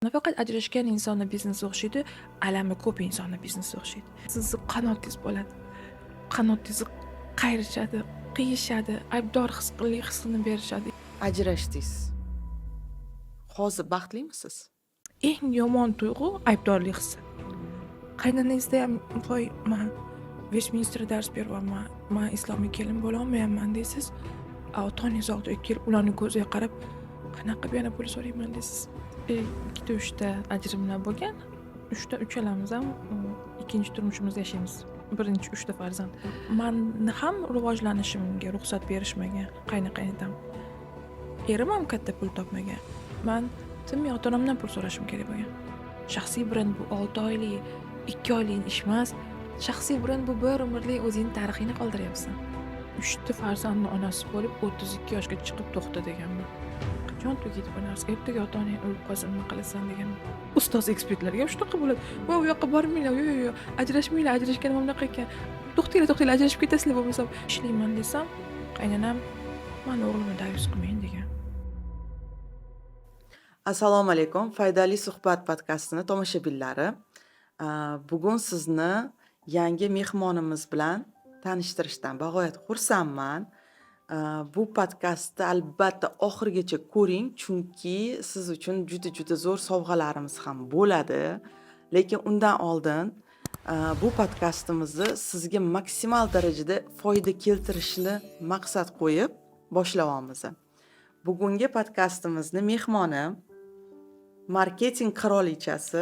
Nafaqat ajrashgan insonni biznesi o'xshaydi, alami ko'p insonni biznesi o'xshaydi. Sizni qanotingiz bo'ladi. Qanotingizni qayirishadi, qiyishadi, aybdor his qillik hissini berishadi. Ajrashdingiz. Hozir baxtlimisiz? Eng yomon tuyg'u aybdorlik hissi. Qaynonangizda ham voy, man Vestminsterda dars beryapman, man islomiy kelin bo'lolmayapman deysiz. A ota-onangiz oldiga kelib, ularni ko'ziga qarab, qanaqa qilib yana pul so'rayman deysiz. Ikkita, uchta ajrimlar bo'lgan. Uchta uchalamiz ham ikkinchi turmushimizda yashaymiz. Birinchi uchta farzand. Mani ham rivojlanishimga ruxsat berishmagan qayna-qaynotam. Erim ham katta pul topmagan. Man tinmay ota-onamdan pul so'rashim kerak bo'lgan. Shaxsiy brend bu 6 oylik, 2 oylik ish emas. Shaxsiy brend bu bir umrlik o'zingni tarixingni qoldiryapsan. Uchta farzandni onasi bo'lib 32 yoshga chiqib to'xta deganman. Qachon tugaydi bu narsa? Ertaga ota-onang o'lib qolsa nima qilasan deganman. Ustoz ekspertlarga ham shunaqa bo'ladi. Voy, u yoqqa bormanglar, yo'q, yo'q, yo'q, ajrashmanglar, ajrashgan mana bunaqa ekan. To'xtanglar, to'xtanglar, ajrashib ketasizlar bo'lmasam. Ishlayman desam, qaynonam mani o'g'limni dayus qilmang degan. Assalomu alaykum, Foydali suhbat podkastini tomoshabinlari. Bugun sizni yangi mehmonimiz bilan tanishtirishdan bag'oyat xursandman. Bu podkastni albatta oxirigacha ko'ring, chunki siz uchun juda-juda zo'r sovg'alarimiz ham bo'ladi. Lekin undan oldin bu podkastimizni sizga maksimal darajada foyda keltirishni maqsad qo'yib boshlayapmiz. Bugungi podkastimizni mehmoni marketing qirolichasi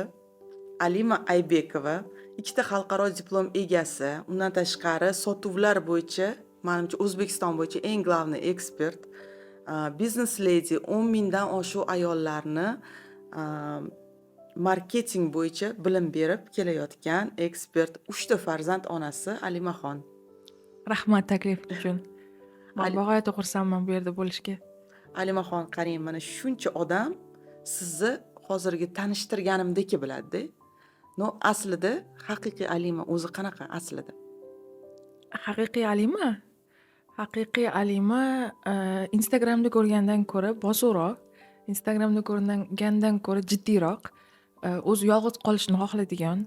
Alima Aybekova, ikkita xalqaro diplom egasi, undan tashqari sotuvlar bo'yicha, manimcha, O'zbekiston bo'yicha eng главный ekspert, biznes ledi, 10 mingdan oshiq ayollarni marketing bo'yicha bilim berib kelayotgan ekspert, uchta farzand onasi Alimaxon. Rahmat taklif uchun. Man bag'oyatda xursandman bu yerda bo'lishga. Alimaxon, qarang, mana shuncha odam sizni hozirgi tanishtirganimdek biladida. Но aslida haqiqiy Alima o'zi qanaqa aslida? Haqiqiy Alima? Haqiqiy Alima Instagramda ko'rgandan ko'ra bosiqroq, Instagramda ko'ringandan ko'ra jiddiyroq, o'zi yolg'iz qolishni xohlaydigan,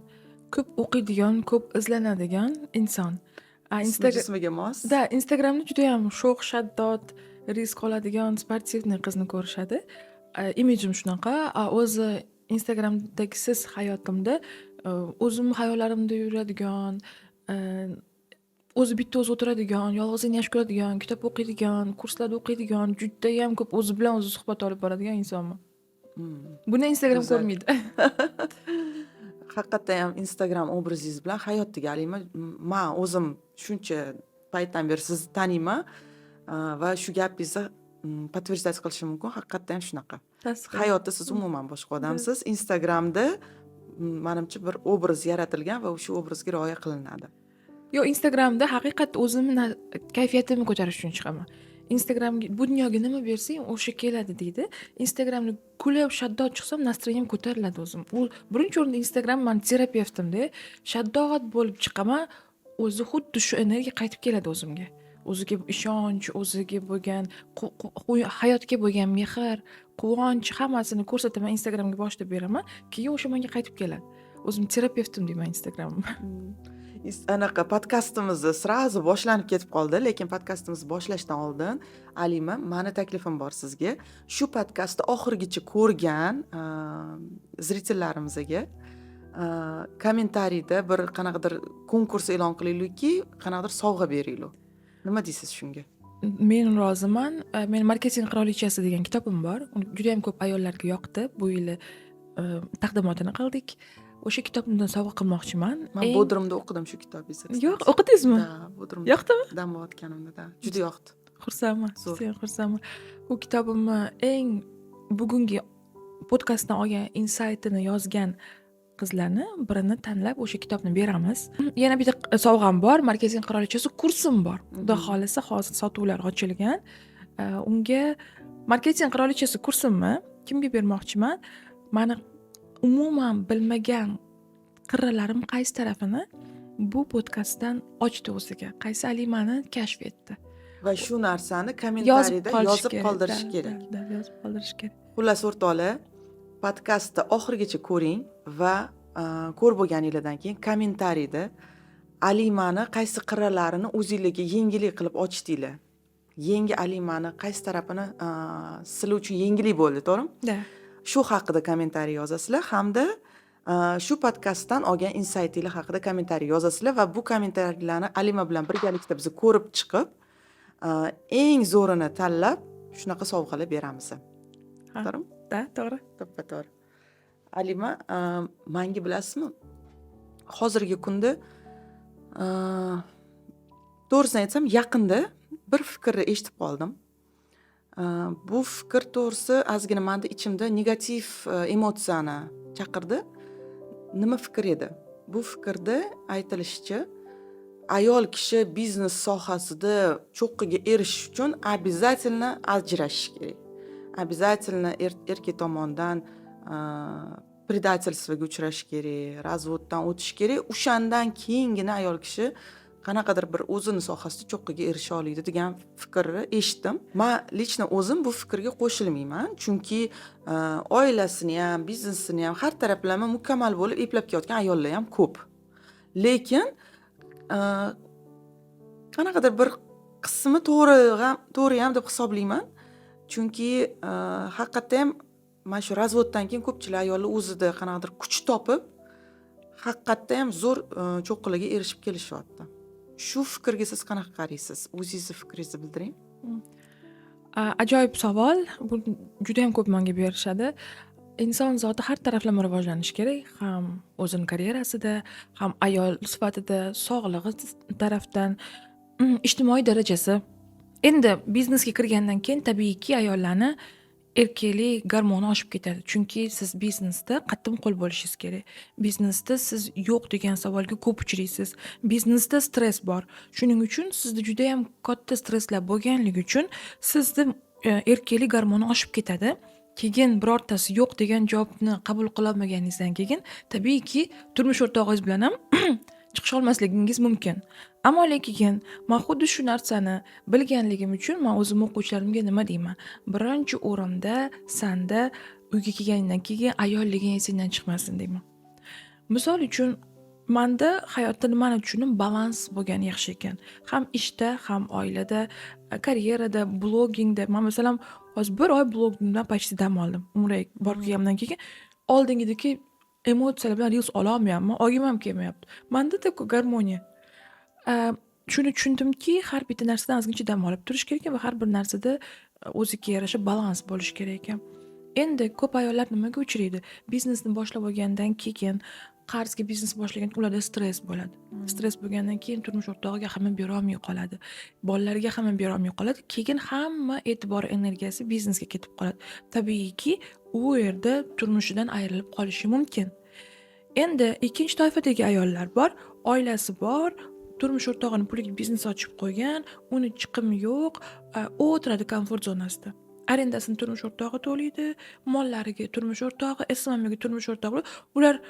ko'p o'qiydigan, ko'p izlanadigan inson. A Ismi Instagram jismiga mos. Да, Instagramda judayam sho'x, shaddod, risk oladigan спортивный qizni ko'rishadi. Imijim shunaqa, a o'zi Instagramdagisiz hayotimda o'zimni xayollarimda yuradigan, o'zi bitta o'zi o'tiradigan, yolg'izlikni yaxshi ko'radigan, kitob o'qiydigan, kurslarda o'qiydigan, judayam ko'p o'zi bilan o'zi suhbat olib boradigan insonman. Buni Instagram Go'zal. ko'rmaydi. Haqiqatdan ham Instagram obrazingiz bilan hayotdagi Alima, man o'zim shuncha paytdan beri sizni taniyman va shu gapingizni подтверждать qilishim mumkin. Haqiqatdan ham shunaqa. Tasdiq. Hayotda siz umuman boshqa odamsiz. Instagramda manimcha bir obraz yaratilgan va o'sha obrazga rioya qilinadi. Yo'q, Instagramda haqiqatda o'zimni kayfiyatimni ko'tarish uchun chiqaman. Instagramga bu dunyoga nima bersang, o'sha keladi deydi. Instagramda kulib, shaddod chiqsam, настроение m ko'tariladi o'zim. U birinchi o'rinda Instagram mani terapevtimda. Shaddod bo'lib chiqaman, o'zi xuddi shu energiya qaytib keladi o'zimga. O'ziga ishonch, o'ziga bo'lgan hayotga bo'lgan mehr, quvonch, hammasini ko'rsataman, Instagramga boshlab beraman. Keyin o'sha menga qaytib keladi. O'zim terapevtim deyman Instagramni. Anaqa podkastimizni сразу boshlanib ketib qoldi, lekin podkastimizni boshlashdan oldin, Alima, mani taklifim bor sizga. Shu podkastni oxirigacha ko'rgan зритель larimizga kommentariyda bir qanaqadir konkurs e'lon qilaylikki, qanaqadir sovg'a beraylik. Nima deysiz shunga? Men roziman. Meni "Marketing qirolichasi" degan kitobim bor. Uni judayam ko'p ayollarga yoqdi. Bu yili taqdimotini qildik. O'sha kitobni sovg'a qilmoqchiman. Man Bodrumda o'qidim shu kitobingizni. Yo'q, o'qidingizmi? Да, Bodrumda. Yoqdimi? Dam olayotganimda, да. Juda yoqdi. Xursandman, Zo'r. judayam xursandman. U kitobimni eng bugungi podkastdan olgan insaytini yozgan qizlarni birini tanlab o'sha kitobni beramiz. Yana bitta sovg'am bor. "Marketing qirolichasi" kursim bor. Xudo xohlasa, hozir sotuvlar ochilgan. Unga "Marketing qirolichasi" kursimni kimga bermoqchiman? Mani umuman bilmagan qirralarim qaysi tarafini bu podkastdan ochdi o'ziga. Qaysi Alimani kashf etdi. Va shu narsani Yozib kommentariyda qolish yozib kerak. qoldirish Да, kerak. да, yozib qoldirish kerak. Xullas, o'rtoqlar, Podkastni oxirigacha ko'ring va ko'rib bo'lganinglardan keyin kommentariyda Alimani qaysi qirralarini o'zinglarga yengillik qilib ochdinglar, yangi Alimani qaysi tarafini sizlar uchun yengillik bo'ldi, to'g'rimi? Да. Shu haqida kommentariy yozasizlar hamda shu podkastdan olgan insaytinglar haqida kommentariy yozasizlar va bu kommentariylarni Alima bilan birgalikda biz ko'rib chiqib, eng zo'rini tanlab, shunaqa sovg'alar beramiz. Ha. To'g'rimi? Да, to'g'ri. To'ppa to'g'ri. Alima, manga, bilasizmi, hozirgi kunda, to'g'risini aytsam, yaqinda bir fikrni eshitib qoldim. Bu fikr, to'g'risi, ozgina manda ichimda negativ emotsiyani chaqirdi. Nima fikr edi bu? Fikrda aytilishicha, ayol kishi biznes sohasida cho'qqiga erishish uchun обязательно ajrashish kerak, обязательно erkak tomondan предательство ga uchrash kerak, развод dan o'tish kerak, o'shandan keyingina ayol kishi qanaqadir bir o'zini sohasida cho'qqiga erisha oladi degan fikrni eshitdim. Man лично o'zim bu fikrga qo'shilmayman, chunki oilasini ham, biznesini ham har taraflama mukammal bo'lib eplab kelayotgan ayollar ham ko'p. Lekin qanaqadir bir qismi to'g'ri ham, to'g'ri ham deb hisoblayman, chunki haqiqatda ham mana shu развод dan keyin ko'pchilik ayollar o'zida qanaqadir kuch topib, haqiqatda ham zo'r cho'qqilarga erishib kelishyapti. Shu fikrga siz qanaqa qaraysiz? O'zingizni fikringizni bildiring. Ajoyib savol. Bu judayam ko'p menga berishadi. Inson zoti har taraflama rivojlanishi kerak. Ham o'zini karyerasida, ham ayol sifatida, sog'lig'i tarafdan, ijtimoiy darajasi. Endi biznesga kirgandan keyin, tabiiyki, ayollarni erkaklik gormoni oshib ketadi. Chunki siz biznesda qattiq qo'l bo'lishingiz kerak. Biznesda siz yo'q degan savolga ko'p uchraysiz. Biznesda stress bor. Shuning uchun sizda judayam katta stresslar bo'lganligi uchun sizni erkaklik gormoni oshib ketadi. Keyin birortasi yo'q degan javobni qabul qilolmaganingizdan keyin, tabiiyki, turmush o'rtog'ingiz bilan ham chiqisha olmasligingiz mumkin. Ammo lekin man xuddi shu narsani bilganligim uchun man o'zim o'quvchilarimga nima deyman? Birinchi o'rinda sanda uyga kelganingdan keyin ayolliging esingdan chiqmasin deyman. Misol uchun, manda hayotda nimani tushundim, balans bo'lgani yaxshi ekan. Ham ishda, ham oilada, karyerada, blogingda. Man, masalan, hozir bir oy blogimdan почти dam oldim. Umraga borib kelganimdan keyin oldingidagi emotsiyalar bilan reels ololmayapman, olgim ham kelmayapti. Manda такой garmoniya. Shuni tushundimki, har bitta narsadan ozgincha dam olib turish kerak ekan va har bir narsada o'ziga yarasha balans bo'lishi kerak ekan. Endi ko'p ayollar nimaga uchraydi? Biznesni boshlab olgandan keyin, qarzga biznes boshlagan, ularda stress bo'ladi. Stress bo'lgandan keyin turmush o'rtog'iga ahamiyat berolmay qoladi. Bolalariga ahamiyat berolmay qoladi. Keyin hamma e'tibor, energiyasi biznesga ketib qoladi. Tabiiyki, u yerda turmushidan ayrilib qolishi mumkin. Endi ikkinchi toifadagi ayollar bor, oilasi bor, turmush o'rtog'ini puliga biznes ochib qo'ygan, uni chiqimi yo'q, o'tiradi komfort zonasida. Arendasini turmush o'rtog'i to'laydi, mollariga turmush o'rtog'i, SMMga turmush o'rtog'i. Ular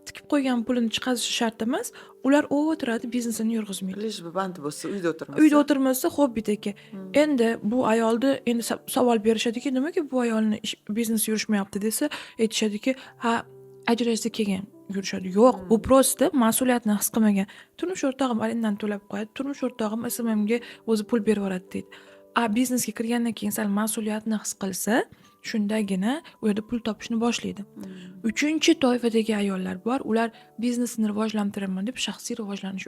tikib qo'ygan pulini chiqarishi shart emas. Ular o'tiradi, biznesini yurg'izmaydi. Лишь бы band bo'lsa, uyda o'tirmasa. Uyda o'tirmasa, hobbidagi. Endi bu ayolni endi savol berishadiki, nimaga bu ayolni ish biznesi yurishmayapti desa, aytishadiki, ha, ajrashsa keyin yurishadi. Yo'q, bu просто mas'uliyatni his qilmagan. Turmush o'rtog'im arendani to'lab qo'yadi, turmush o'rtog'im SMMga o'zi pul berib yuboradi deydi. A biznesga kirgandan keyin sal mas'uliyatni his qilsa, shundagina u yerda pul topishni boshlaydi. Uchinchi toifadagi ayollar bor, ular biznesini rivojlantiraman deb shaxsiy rivojlanish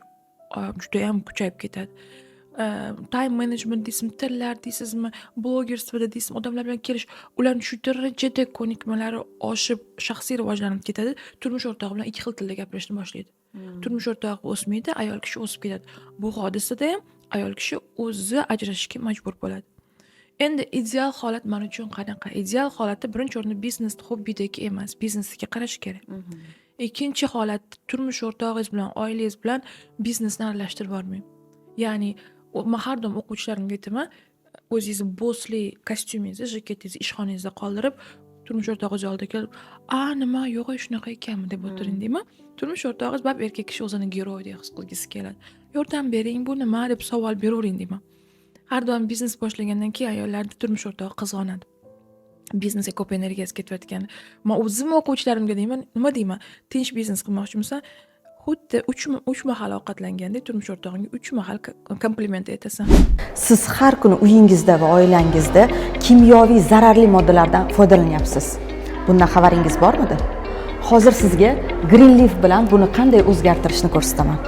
judayam kuchayib ketadi. Time management deysizmi, tillar deysizmi, блогерство da deysizmi, odamlar bilan kelish, ularni shu darajada ko'nikmalari oshib, shaxsiy rivojlanib ketadi. Turmush o'rtog'i bilan ikki xil tilda gapirishni boshlaydi. Turmush o'rtog'i o'smaydi, ayol kishi o'sib ketadi. Bu hodisada ham ayol kishi o'zi ajrashishga majbur bo'ladi. Endi ideal holat man uchun qanaqa? Ideal holatda birinchi o'rinda biznes hobbidagi emas, biznesga qarash kerak. Ikkinchi holat, turmush o'rtog'ingiz bilan, oilangiz bilan biznesni aralashtirib yubormang. Ya'ni man har doim o'quvchilarimga aytaman, o'zingizni bossli kostyumingizni, jaketingizni ishxonangizda qoldirib, turmush o'rtog'ingiz oldiga kelib, "A, nima, yo'q, shunaqa ekanmi" deb o'tiring deyman. Turmush o'rtog'ingiz baribir erkak kishi o'zini geroydek his qilgisi keladi. "Yordam bering, bu nima?" deb savol beravering deyman. Har doim biznes boshlagandan keyin ayollarni turmush o'rtog'i qizg'onadi. Biznesga ko'p energiyasi ketayotgan. Man o'zimni o'quvchilarimga deyman, nima deyman? Tinch biznes qilmoqchimisan? Xuddi uch mahal ovqatlangandek turmush o'rtog'ingga uch mahal kompliment aytasan. Siz har kuni uyingizda va oilangizda kimyoviy zararli moddalardan foydalanyapsiz. Bundan xabaringiz bormidi? Hozir sizga Greenleaf bilan buni qanday o'zgartirishni ko'rsataman.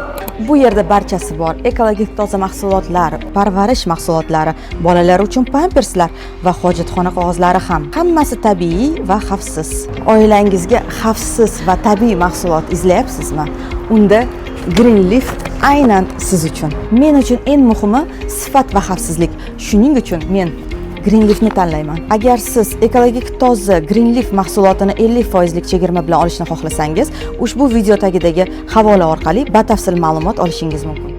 Bu yerda barchasi bor: ekologik toza mahsulotlar, parvarish mahsulotlari, bolalar uchun pamperslar va hojatxona qog'ozlari ham. Hammasi tabiiy va xavfsiz. Oilangizga xavfsiz va tabiiy mahsulot izlayapsizmi? Unda Greenleaf aynan siz uchun. Men uchun eng muhimi sifat va xavfsizlik. Shuning uchun men Greenleafni tanlayman. Agar siz ekologik toza Greenleaf mahsulotini 50 foizlik chegirma bilan olishni xohlasangiz, ushbu video tagidagi havola orqali batafsil ma'lumot olishingiz mumkin.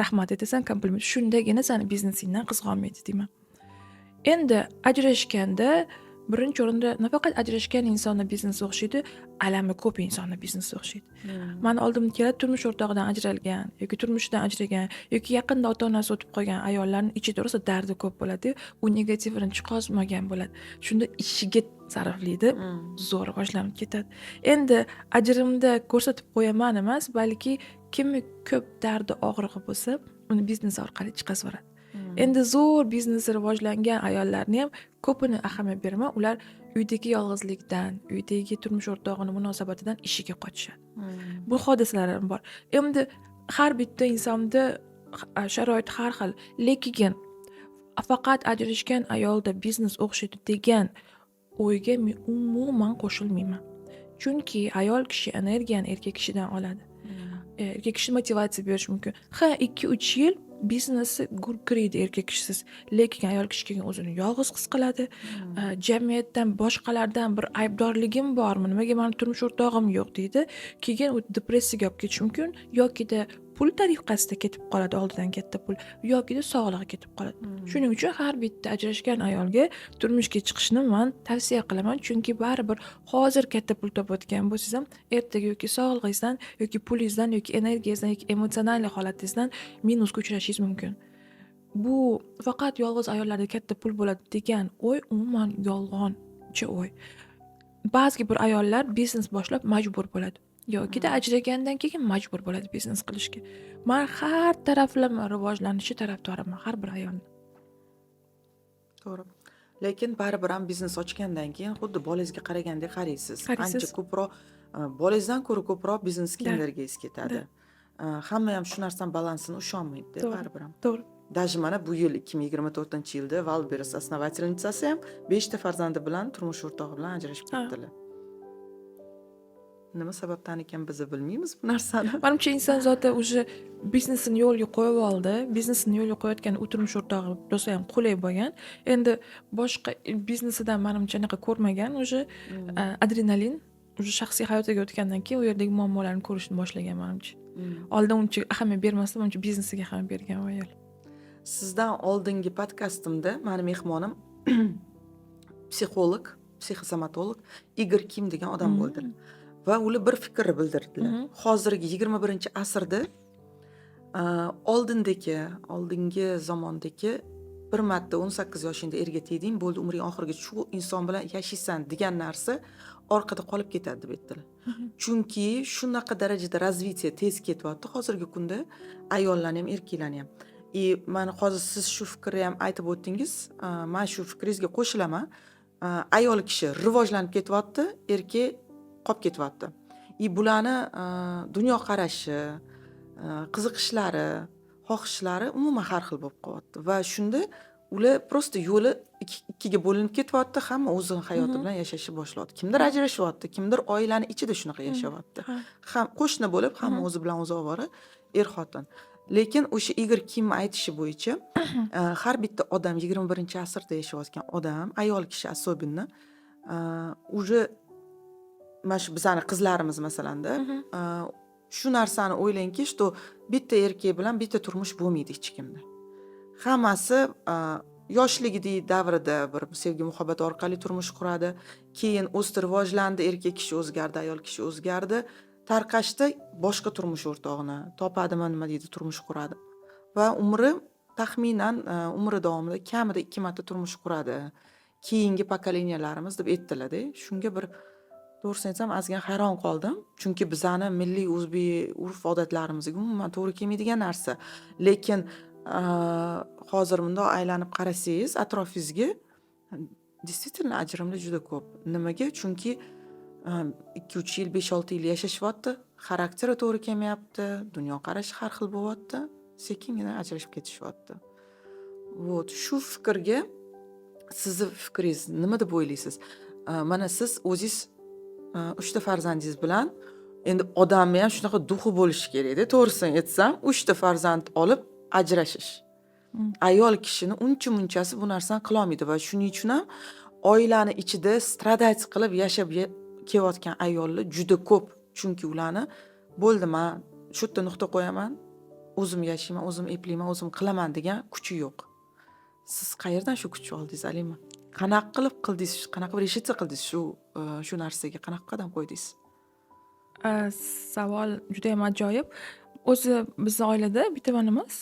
Rahmat aytasan, kompliment. Shundagina sani biznesingdan qizg'onmaydi deyman. Endi ajrashganda birinchi o'rinda nafaqat ajrashgan insonni biznesi o'xshaydi, alami ko'p insonni biznesi o'xshaydi. Mani oldimga keladi turmush o'rtog'idan ajralgan yoki turmushidan ajragan yoki yaqinda ota-onasi o'tib qolgan ayollarning ichida rosa dardi ko'p bo'ladi, u negativini chiqozmagan bo'ladi. Shunda ishiga sarflaydi, zo'r rivojlanib ketadi. Endi ajrimda ko'rsatib qo'yaman emas, balki kimni ko'p dardi og'rig'i bo'lsa, uni biznes orqali chiqazib yuboradi. Endi zo'r biznesi rivojlangan ayollarni ham ko'pini ahamiyat beraman. Ular uydagi yolg'izlikdan, uydagi turmush o'rtog'ini munosabatidan ishiga qochishadi. Bu hodisalar ham bor. Endi har bitta insonda sharoit har xil, lekin faqat ajrashgan ayolda biznes o'xshaydi degan o'yga men umuman qo'shilmayman. Chunki ayol kishi energiyani erkak kishidan oladi. Erkak kishi motivatsiya berishi mumkin. Ha, 2-3 yil biznesi gurkiraydi erkak kishisiz, lekin ayol kishi keyin o'zini yolg'iz his qiladi. Jamiyatdan, boshqalardan bir aybdorligim bormi, nimaga mani turmush o'rtog'im yo'q deydi. Keyin u depressiyaga olib ketishi mumkin yokida pul tariqasida ketib qoladi, oldidan katta pul, yokida sog'lig'i ketib qoladi. Shuning uchun har bitta ajrashgan ayolga turmushga chiqishni man tavsiya qilaman, chunki baribir hozir katta pul topayotgan bo'lsangiz ham ertaga yoki sog'lig'ingizdan, yoki pulingizdan, yoki energiyangizdan, yoki emotsional holatingizdan minusga uchrashingiz mumkin. Bu faqat yolg'iz ayollarda katta pul bo'ladi degan o'y umuman yolg'onchi o'y. Ba'zi bir ayollar biznes boshlab majbur bo'ladi yokida ajragandan keyin majbur bo'ladi biznes qilishga. Man har taraflama rivojlanishi tarafdoriman har bir ayolni. To'g'ri. Lekin baribir ham biznes ochgandan keyin xuddi bolangizga qaragandek qaraysiz. Qaraysiz. Ancha ko'proq, bolangizdan ko'ra ko'proq biznesga energiyangiz ketadi. Hamma ham shu narsani balansini usholmaydi baribir ham. To'g'ri. Даже mana bu yil 2024-yilda Wildberries основательница si ham 5 ta farzandi bilan turmush o'rtog'i bilan ajrashib ketdilar. Nima sababdan ekan, biz bilmaymiz bu narsani. Manimcha, inson zoti уже biznesini yo'lga qo'yib oldi. Biznesini yo'lga qo'yayotgan u turmush o'rtog'i rosa ham qulay bo'lgan. Endi boshqa biznesidan manimcha anaqa ko'rmagan уже adrenalin уже shaxsiy hayotiga o'tgandan keyin u yerdagi muammolarni ko'rishni boshlagan manimcha. Oldin uncha ahamiyat bermasdan, manimcha, biznesiga ahamiyat bergan u ayol. Sizdan oldingi podkastimda mani mehmonim psixolog, psixosomatolog Igor Kim degan odam bo'ldilar. Va ular bir fikrni bildirdilar. Hozirgi 21-asrda oldindagi, oldingi zamondagi bir marta 18 yoshingda erga tegding, bo'ldi, umring oxirigacha shu inson bilan yashaysan degan narsa orqada qolib ketadi deb aytdilar. Chunki shunaqa darajada развитие tez ketyapti hozirgi kunda, ayollarni ham, erkaklarni ham. И mana hozir siz shu fikrni ham aytib o'tdingiz, man shu fikringizga qo'shilaman. Ayol kishi rivojlanib ketyapti, erkak qolib ketyapti. И bularni dunyoqarashi, qiziqishlari, xohishlari umuman har xil bo'lib qolyapti va shunda ular просто yo'li ikkiga bo'linib ketyapti, hamma o'zini hayoti bilan yashashni boshlayapti. Kimdir ajrashyapti, kimdir oilani ichida shunaqa yashayapti. Ham qo'shni bo'lib, hamma o'zi bilan o'zi ovora, er-xotin. Lekin o'sha Igor Kim aytishi bo'yicha, har bitta odam, 21-asrda yashayotgan odam, ayol kishi особенно, уже mana shu bizani qizlarimiz masalanda, shu narsani o'ylangki, что bitta erkak bilan bitta turmush bo'lmaydi hech kimda. Hammasi yoshligidek davrida bir sevgi muhabbat orqali turmush quradi. Keyin o'sdi, rivojlandi, erkak kishi o'zgardi, ayol kishi o'zgardi. Tarqashda boshqa turmush o'rtog'ini topadimi, nima deydi, turmush quradi. Va umri taxminan umri davomida kamida ikki marta turmush quradi keyingi поколения larimiz, deb aytdilarda. Shunga bir, to'g'risini aytsam, ozgina hayron qoldim, chunki bizani milliy o'zbek urf odatlarimizga umuman to'g'ri kelmaydigan narsa. Lekin hozir bundoq aylanib qarasangiz atrofingizga, действительно ajrimlar juda ko'p. Nimaga? Chunki 2-3 yil, 5-6 yil yashashyapti, xarakteri to'g'ri kelmayapti, dunyoqarashi har xil bo'lyapti, sekingina ajrashib ketishyapti. Вот shu fikrga sizni fikringiz nima deb o'ylaysiz? Mana siz o'zingiz uchta farzandingiz bilan, endi odamni ham shunaqa дух i bo'lishi kerakda, to'g'risini aytsam, uchta farzand olib ajrashish. Ayol kishini uncha munchasi bu narsani qilolmaydi va shuning uchun ham oilani ichida страдать qilib yashab kelayotgan ayollar juda ko'p, chunki ularni "Bo'ldi, man shu yerda nuqta qo'yaman, o'zim yashayman, o'zim eplayman, o'zim qilaman" degan kuchi yo'q. Siz qayerdan shu kuchni oldingiz, Alima? Qanaqa qilib qildingiz, qanaqa qilib решиться qildingiz, shu narsaga qanaqa qadam qo'ydingiz? Savol judayam ajoyib. O'zi bizni oilada bitta man emas,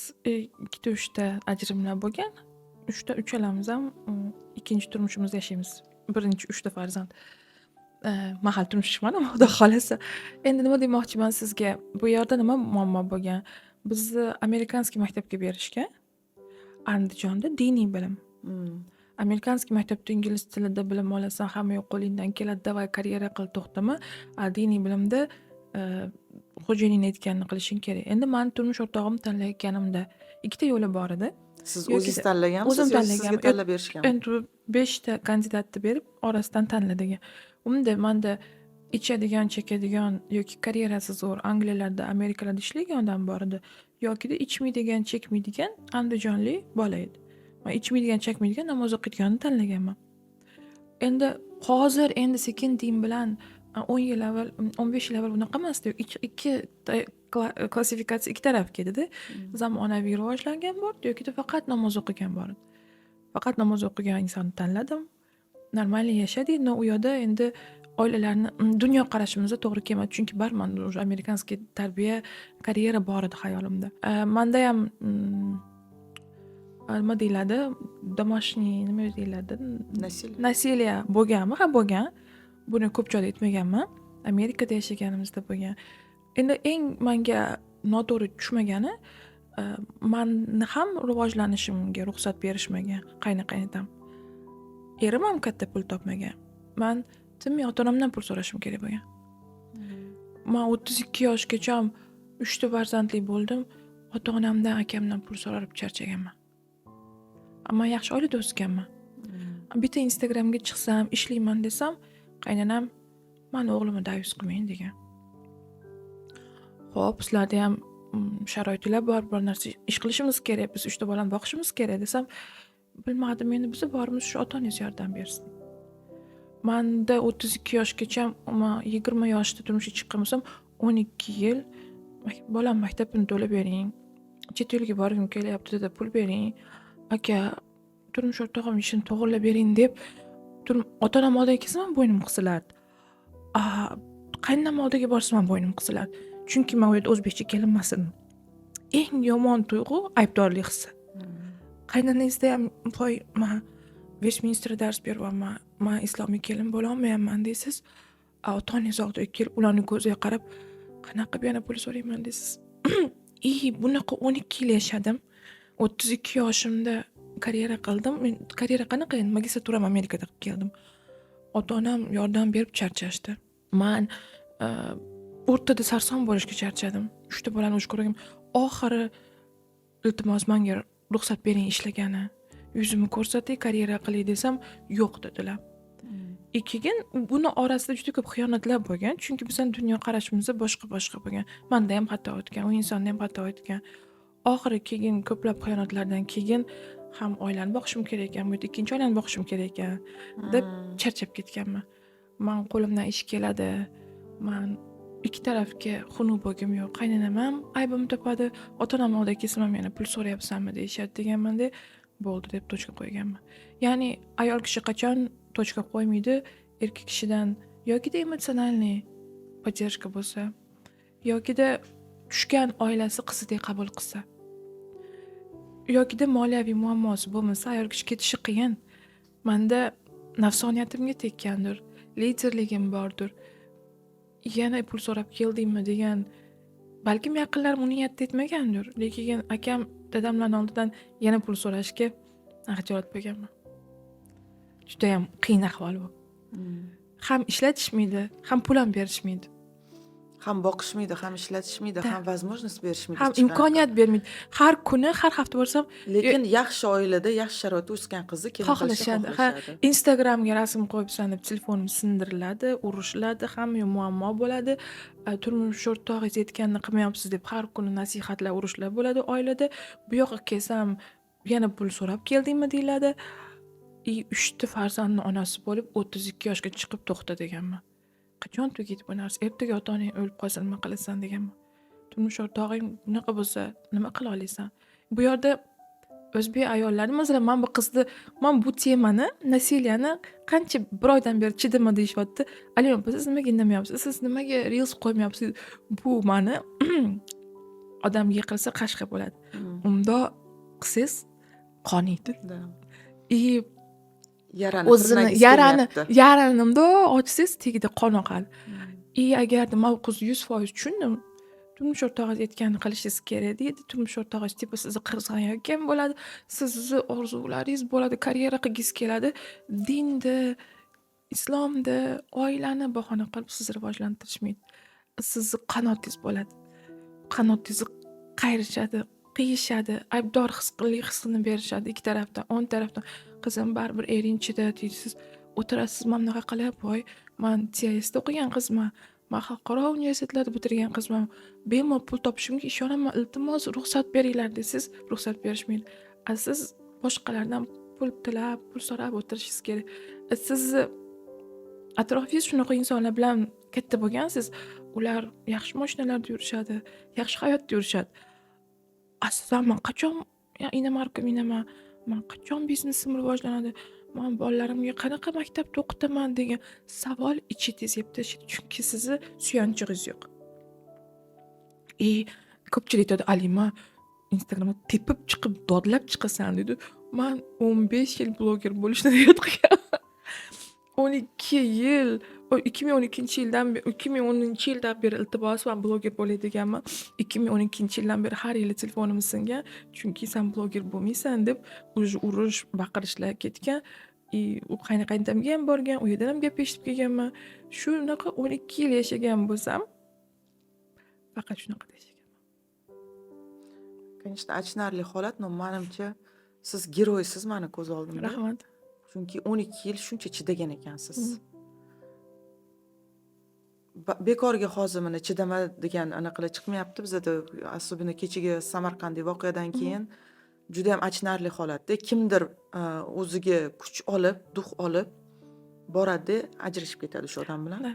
ikkita, uchta ajrimlar bo'lgan. Uchta, uchalamiz ham ikkinchi turmushimizda yashaymiz. Birinchi uchta farzand. Man hali turmushga chiqmadim, Xudo xohlasa. Endi nima demoqchiman sizga, bu yerda nima muammo bo'lgan? Bizni американский maktabga berishgan. Andijonda diniy bilim. Американский maktabda ingliz tilida bilim olasan, hamma yoq qo'lingdan keladi, давай karyera qil, to'xtama. A diniy bilimda xo'jayinning aytganini qilishing kerak. Endi mani turmush o'rtog'imni tanlayotganimda ikkita yo'li bor edi. Siz Yokida o'zingiz tanlaganmisiz o'zim yoki sizga tanlaganman. tanlab berishganmi? Endi beshta kandidatni berib, orasidan tanla degan. Unda manda ichadigan, chekadigan yoki karyerasi zo'r, Angliyalarda, Amerikalarda ishlagan odam bor edi. Yokida ichmaydigan, chekmaydigan andijonlik bola edi. Man ichmaydigan, chekmaydigan, namoz o'qiydiganini tanlaganman. Endi hozir endi sekin din bilan, 10 yil avval, 15 yil avval bunaqa emasdi. Ikkita klassifikatsiya ikki tarafga edida. Zamonaviy rivojlangan bor yokida faqat namoz o'qigan bor edi. Faqat namoz o'qigan insonni tanladim. Нормальный yashadik, но u yoqda endi oilalarni dunyoqarashimizda to'g'ri kelmadi. Chunki baribir manda уже американский tarbiya, karyera bor edi xayolimda. Mandayam nima deyiladi, домашний nima deyiladi? Насилие. Насилие bo'lganmi? Ha, bo'lgan. Buni ko'p joyda aytmaganman. Amerikada yashaganimizda bo'lgan. Endi eng manga noto'g'ri tushmagani, mani ham rivojlanishimga ruxsat berishmagan qayni-qaynotam. Erim ham katta pul topmagan. Man tinmay ota-onamdan pul so'rashim kerak bo'lgan. Man 32 yoshgacha uchta farzandli bo'ldim. Ota-onamdan, akamdan pul so'rab charchaganman. Man yaxshi oilada o'sganman. Bitta Instagramga chiqsam, ishlayman desam, qaynonam "Mani o'g'limni dayus qilmang" degan. Xo'p, sizlardayam sharoitlar bor, bir narsa ish qilishimiz kerak, biz uchta bolani boqishimiz kerak desam, bilmadim, endi biza bormiz, shu ota-onangiz yordam bersin. Manda 32 yoshgacha, man 20 yoshda turmushga chiqqan bo'lsam, 12 yil "Bolam maktabini to'lab bering, chet elga borgim kelyapti dada, pul bering, aka, turmush o'rtog'im ishini to'g'irlab bering" deb ota-onam oldiga kelsam ham bo'ynim qisilardi. Qaynonam oldiga borsam ham bo'ynim qisilardi. Chunki man u yerda o'zbekcha kelin emas edim. Eng yomon tuyg'u aybdorlik hissi. Qaynonangizda ham "Voy, man Vestminsterda dars beryapman, man islomiy kelin bo'lolmayapman" deysiz. A ota-onangiz oldiga kelib, ularni ko'ziga qarab, "Qanaqa qilib yana pul so'rayman?" deysiz. И bunaqa 12 yil yashadim. 32 yoshimda karyera qildim. Men karyera qanaqa endi, magistraturamni Amerikada qilib keldim. Ota-onam yordam berib charchashdi. Man o'rtada sarson bo'lishga charchadim. Uchta bolani o'zi ko'rgan. Oxiri "Iltimos, menga ruxsat bering ishlagani. Yuzimni ko'rsatay, karyera qilay" desam, "Yo'q" dedilar. И keyin buni orasida juda ko'p xiyonatlar bo'lgan. Chunki bizani dunyoqarashimizda boshqa-boshqa bo'lgan. Manda ham xato o'tgan, u insonda ham xato o'tgan. Oxiri keyin ko'plab xiyonatlardan keyin ham oilani boqishim kerak ekan, bu yerda ikkinchi oilani boqishim kerak ekan deb charchab ketganman. Man qo'limdan ish keladi. Man ikki tarafga xunuk bo'lgim yo'q. Qaynonam ham aybimni topadi, ota-onam oldiga kelsam ham yana "Pul so'rayapsanmi?" deyishadi deganmanda, bo'ldi deb точка qo'yganman. Ya'ni ayol kishi qachon точка qo'ymaydi? Erkak kishidan yokida эмоциональный поддержка bo'lsa, yokida tushgan oilasi qizidek qabul qilsa. Yokida moliyaviy muammosi bo'lmasa, ayol kishi ketishi qiyin. Manda nafsoniyatimga tekkandir, liderligim bordir. Yana pul so'rab keldingmi degan, balkim yaqinlarim uni niyatda aytmagandir, lekin akam, dadamlarni oldidan yana pul so'rashga xijolat bo'lganman. Judayam qiyin ahvol bu. Ham ishlatishmaydi, ham pul ham berishmaydi. Ham boqishmaydi, ham ishlatishmaydi, Да. ham возможность berishmaydi Ham hech qanaqa. imkoniyat bermaydi. Har kuni, har hafta borsam, Lekin yaxshi oilada, yaxshi sharoitda o'sgan qizni kelin qilishni xohlashadi. Ha, xohlashadi. Instagramga rasm qo'yibsan deb telefonim sindiriladi, urushiladi, hamma muammo bo'ladi. Turmush o'rtog'ingiz aytganini qilmayapsiz deb har kuni nasihatlar, urushlar bo'ladi oilada. Bu yoqqa kelsam, yana pul so'rab keldingmi deyiladi. И 3 ta farzandni onasi bo'lib, 32 yoshga chiqib to'xta deganman. Qachon tugaydi bu narsa? Ertaga ota-onang o'lib qolsa nima qilasan deganman. Turmush o'rtog'ing bunaqa bo'lsa nima qila olasan? Bu yerda o'zbek ayollari, masalan, man bu qizni, man bu temani, насилия ni qancha bir oydan beri chidama deyishyapti. "Alima opa, siz nimaga indamayapsiz? Siz nimaga reels qo'ymayapsiz?" Bu mani odam yiqilsa qashqa bo'ladi. Undoq qilsangiz qoniydi. Да. И Yarani o'zini tirnagisi yarani kelyapti. Yarani mundoq ochsangiz, tagida qon oqadi. И agarda man u qizni 100% tushundim. Turmush o'rtog'ingiz aytganini qilishingiz kerak deydi. Turmush o'rtog'ingiz типа sizni qizg'anayotgan bo'ladi. Sizni orzularingiz bo'ladi, karyera qilgingiz keladi. Dinni, islomni, oilani bahona qilib sizni rivojlantirishmaydi. Sizni qanotingiz bo'ladi. Qanotingizni qayirishadi, qiyishadi, aybdor his qillik hissini berishadi ikki tarafdan, o'ng tarafdan. "Qizim, baribir ering chida" deysiz. O'tirasiz mana bunaqa qilib, voy, man TISda o'qigan qizman. Man xalqaro universitetlarda bitirgan qizman. Bemalol pul topishimga ishonaman. Iltimos, ruxsat beringlar desangiz, ruxsat berishmaydi. A siz boshqalardan pul tilab, pul so'rab o'tirishingiz kerak. Sizni atrofingiz shunaqa insonlar bilan katta bo'lgansiz. Ular yaxshi mashinalarda yurishadi, yaxshi hayotda yurishadi. A siz ham man qachon иномарка minaman, man qachon biznesim rivojlanadi, man bolalarimga qanaqa maktabda o'qitaman degan savol ichingizni yeb tashlaydi. Chunki sizni suyanchig'ingiz yo'q. И ko'pchilik aytadi: "Alima, Instagramda tepib chiqib, dodlab chiqasan", deydi. Man 15 yil bloger bo'lishni niyat qilganman. 12 yil, 2012-yildan 2010-yildan beri, iltimos, man bloger bo'lay deganman. 2012-yildan beri har yili telefonim singan. Chunki "San bloger bo'lmaysan" deb уже urush, baqirishlar ketgan. И u qayni qaynotamga ham borgan, u yerdan ham gap eshitib kelganman. Shunaqa 12 yil yashagan bo'lsam, faqat shunaqada yashaganman. Конечно, achinarli holat, но manimcha siz герой siz mani ko'z oldimda. Rahmat. Chunki 12 yil shuncha chidagan ekansiz. Bekorga hozir mana chidama degan anaqalar chiqmayapti bizada, особенно kechagi Samarqanddagi voqeadan keyin judayam achinarli holatda. Kimdir o'ziga kuch olib, дух olib boradi, ajrashib ketadi o'sha odam bilan. Да.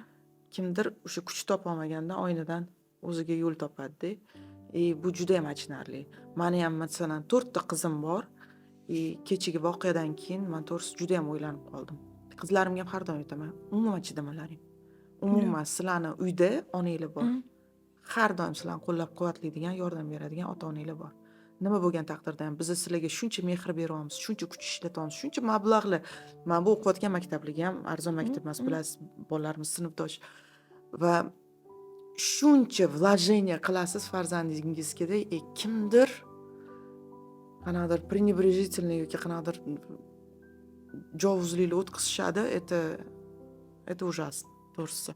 Kimdir o'sha kuch topolmagandan oynadan o'ziga yo'l topadida. И bu judayam achinarli. Mani ham, masalan, to'rtta qizim bor. И kechagi voqeadan keyin man, to'g'risi, judayam o'ylanib qoldim. Qizlarimga ham har doim aytaman: umuman chidamalaring. Umuman, sizlarni uyda onanglar bor. Har doim sizlarni qo'llab-quvvatlaydigan, yordam beradigan ota-onanglar bor. Nima bo'lgan taqdirda ham biz sizlarga shuncha mehr beryapmiz, shuncha kuch ishlatyapmiz, shuncha mablag'lar. Mana bu o'qiyotgan maktabligi ham arzon maktab emas, bilasiz, bolalarimiz sinfdosh va shuncha вложение qilasiz farzandingizga, kimdir qanaqadir пренебрежительный yoki qanaqadir yovuzliklar o'tkazishadi, это ужасно, to'g'risi.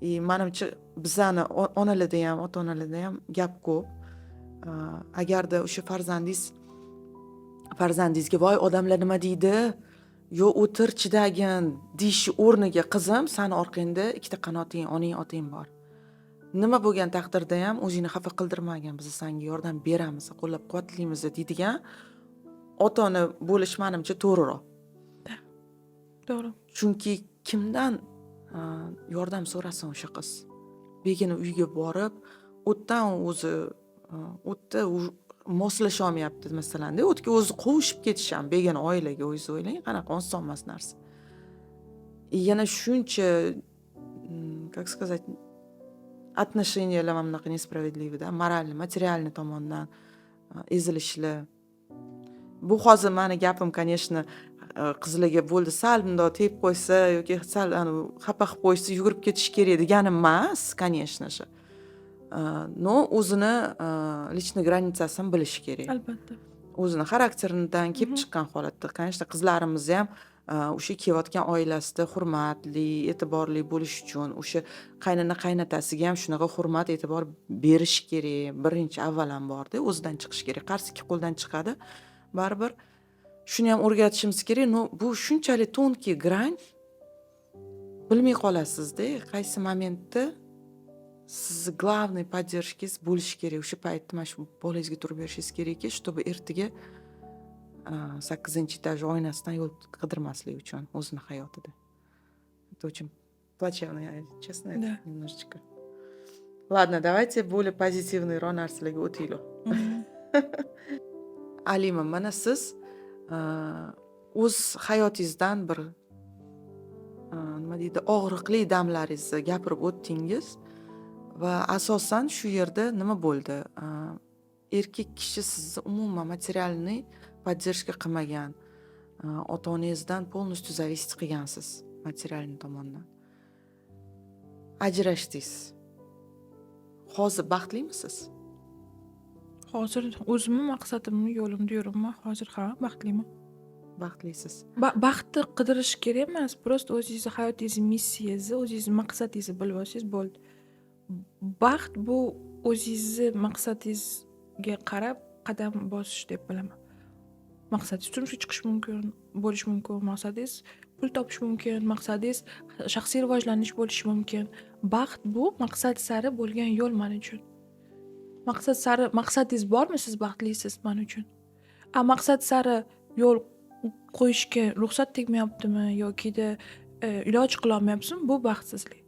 И manimcha, bizani onalarda ham, ota onalarda ham gap ko'p. Agarda o'sha farzandingizga "Voy, odamlar nima deydi, yo o'tir, chidagin" deyishi o'rniga, "Qizim, sani orqangda ikkita qanoting, onang, otang bor. Nima bo'lgan taqdirda ham o'zingni xafa qildirmagin, biz senga yordam beramiz, qo'llab quvvatlaymiz" deydigan ota ona bo'lish, manimcha, to'g'riroq. To'g'ri. Chunki kimdan yordam so'rasin o'sha qiz? Begona uyga borib, u yerdan o'zi, u yerda moslasholmayapti, masalanda, u yerga o'zi qovushib ketish ham begona oilaga, o'zingiz o'ylang, qanaqa oson emas narsa. И yana shuncha, как сказать, отношения lar mana bunaqa несправедливый, да, моральный, материальный tomondan ezilishlar. Bu hozir mani gapim, конечно, qizlarga bo'ldi, sal bundoq tegib qo'ysa yoki sal anavi xafa qilib qo'yishsa, yugurib ketish kerak deganim emas, конечно же. Но o'zini личный граница sini bilishi kerak. Albatta. O'zini xarakteridan kelib chiqqan holatda, конечно, qizlarimizni ham o'sha kelayotgan oilasida hurmatli, e'tiborli bo'lish uchun o'sha qaynona, qaynotasiga ham shunaqa hurmat, e'tibor berish kerak. Birinchi avvalamborda o'zidan chiqishi kerak. Qarz ikki qo'ldan chiqadi baribir. Shuni ham o'rgatishimiz kerak. Но bu shunchalik тонкий грань, bilmay qolasizda, qaysi momentda sizni главный поддержка ngiz bo'lishi kerak. O'sha paytda mana shu bolangizga turib berishingiz kerakki, чтобы ertaga sakkizinchi этаж oynasidan yo'l qidirmaslik uchun o'zini hayotida. Это очень плачевно, я честно, это немножечко. Ладно, давайте более позитивный roq narsalarga o'taylik. Alima, mana siz o'z hayotingizdan bir, nima deydi, og'riqli damlaringizni gapirib o'tdingiz va asosan shu yerda nima bo'ldi? Erkak kishi sizni umuman материальный поддержка qilmagan. Ota onangizdan полностью зависеть qilgansiz материальный tomondan. Ajrashdingiz. Hozir baxtlimisiz? Hozir o'zimni maqsadimni yo'limda yuribman. Hozir, ha, baxtliman. Baxtlisiz. Baxtni qidirish kerak emas. Просто o'zingizni hayotingizni missiyangizni, o'zingizni maqsadingizni bilib olsangiz bo'ldi. Baxt bu o'zingizni maqsadingizga qarab qadam bosish deb bilaman. Maqsadingiz turmushga chiqish mumkin, bo'lishi mumkin, maqsadingiz pul topish mumkin, maqsadingiz shaxsiy rivojlanish bo'lishi mumkin. Baxt bu maqsad sari bo'lgan yo'l man uchun. Maqsad sari maqsadingiz bormi, siz baxtlisiz man uchun. A maqsad sari yo'l qo'yishga ruxsat tegmayaptimi yokida iloj qilolmayapsizmi, bu baxtsizlik.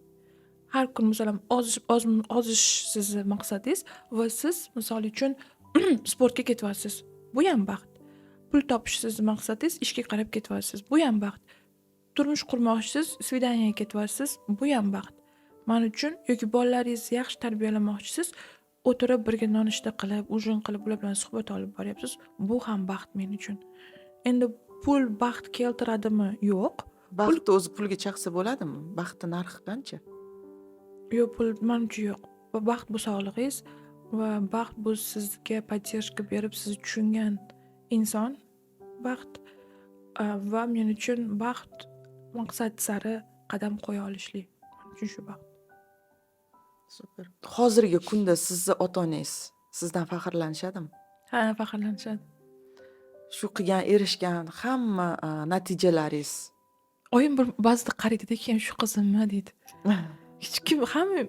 Har kun, masalan, ozish, ozish sizni maqsadingiz va siz, misol uchun, sportga ketyapsiz. Bu ham baxt. Pul topish sizni maqsadingiz, ishga qarab ketyapsiz. Bu ham baxt. Turmush qurmoqchisiz, свидание ga ketyapsiz. Bu ham baxt. Man uchun yoki bolalaringizni yaxshi tarbiyalamoqchisiz, o'tirib birga nonushta qilib, ужин qilib, ular bilan suhbat olib boryapsiz. Bu ham baxt men uchun. Endi pul baxt keltiradimi? Yo'q. Baxtni o'zi pulga chaqsa bo'ladimi? Baxtni narxi qancha? Yo'q, pul manimcha yo'q. Va baxt bu sog'lig'ingiz va baxt bu sizga поддержка berib, sizni tushungan inson baxt. Va men uchun baxt maqsad sari qadam qo'ya olishlik. Men uchun shu baxt. Супер. Hozirgi kunda sizni ota-onangiz sizdan faxrlanishadimi? Ha, faxrlanishadi. Shu qilgan, erishgan hamma natijalaringiz. Oyim bir ba'zida qaraydida, keyin "Shu qizimmi?" deydi. Hech kim, hamma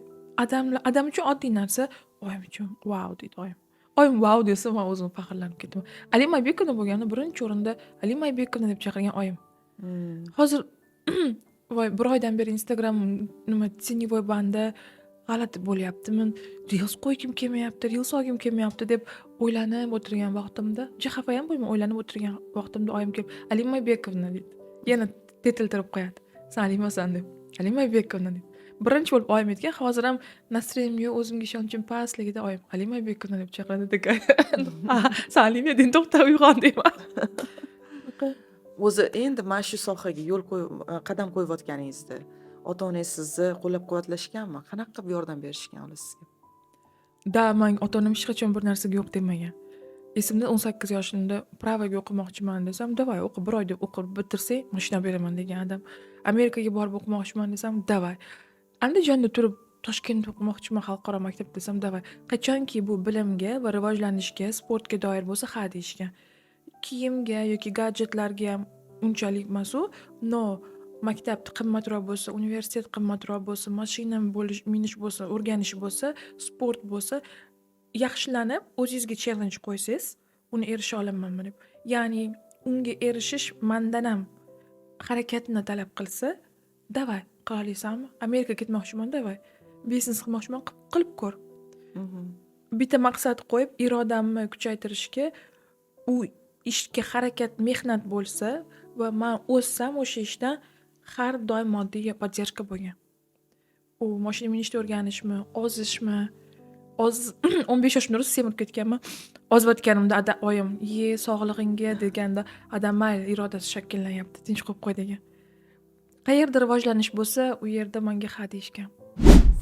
odamlar, odam uchun oddiy narsa, oyim uchun "Vau" deydi oyim. Oyim "Vau" desa, man o'zim faxrlanib ketaman. Alima Aybekovna bo'lganda, birinchi o'rinda Alima Aybekovna deb chaqirgan oyim. Hozir, voy, bir oydan beri Instagram nima, теневой бан da g'alati bo'lyaptimi, reels qo'ygim kelmayapti, reels olgim kelmayapti deb o'ylanib o'tirgan vaqtimda, juda xafa ham bo'lmayman, o'ylanib o'tirgan vaqtimda oyim kelib, "Alima Aybekovna" deydi. Yana tetiltirib qo'yadi. "San Alimasan" deb. "Alima Aybekovna" deydi. Birinchi bo'lib oyim aytgan, hozir ham настроение yo'q, o'zimga ishonchim pastligida oyim "Alima Aybekovna" deb chaqiradi. Такая, "San Alima eding, to'xta, uyg'on" deyman. O'zi endi mana shu sohaga yo'l qo'yib, qadam qo'yayotganingizda ota-onangiz sizni qo'llab-quvvatlashganmi? Qanaqa qilib yordam berishgan ular sizga? Да, man ota-onam hech qachon bir narsaga yo'q demagan. Esimda, 18 yoshimda права ga o'qimoqchiman desam, "Давай, o'qi, bir oyda o'qib bitirsang, mashina beraman" degan adam. Amerikaga borib o'qimoqchiman desam, "Давай". Andijonda turib Toshkentda o'qimoqchiman xalqaro maktabda desam, "Давай". Qachonki bu bilimga va rivojlanishga, sportga doir bo'lsa, ha deyishgan. Kiyimga yoki gadjetlarga ham unchalik emasu, но maktab qimmatroq bo'lsa, universitet qimmatroq bo'lsa, mashina bo'lish, minish bo'lsa, o'rganish bo'lsa, sport bo'lsa, yaxshilanib o'zingizga challenge qo'ysangiz, uni erisha olamanmi deb. Ya'ni unga erishish mandan ham harakatni talab qilsa, давай, qila olasanmi? Amerikaga ketmoqchiman, давай. Biznes qilmoqchiman, qilib ko'r. Bitta maqsad qo'yib, irodamni kuchaytirishga, u ishga harakat, mehnat bo'lsa va man o'ssam o'sha ishdan, har doim moddiy поддержка bo'lgan. U moshina minishni o'rganishmi, ozishmi, Oz 15 yoshimda rosa semirib ketganman. Ozayotganimda oyim "Ye, sog'lig'ingga" deganda, adam mayli, irodasi shakllanyapti, tinch qo'yib qo'y degan. Qayerda rivojlanish bo'lsa, u yerda manga ha deyishgan.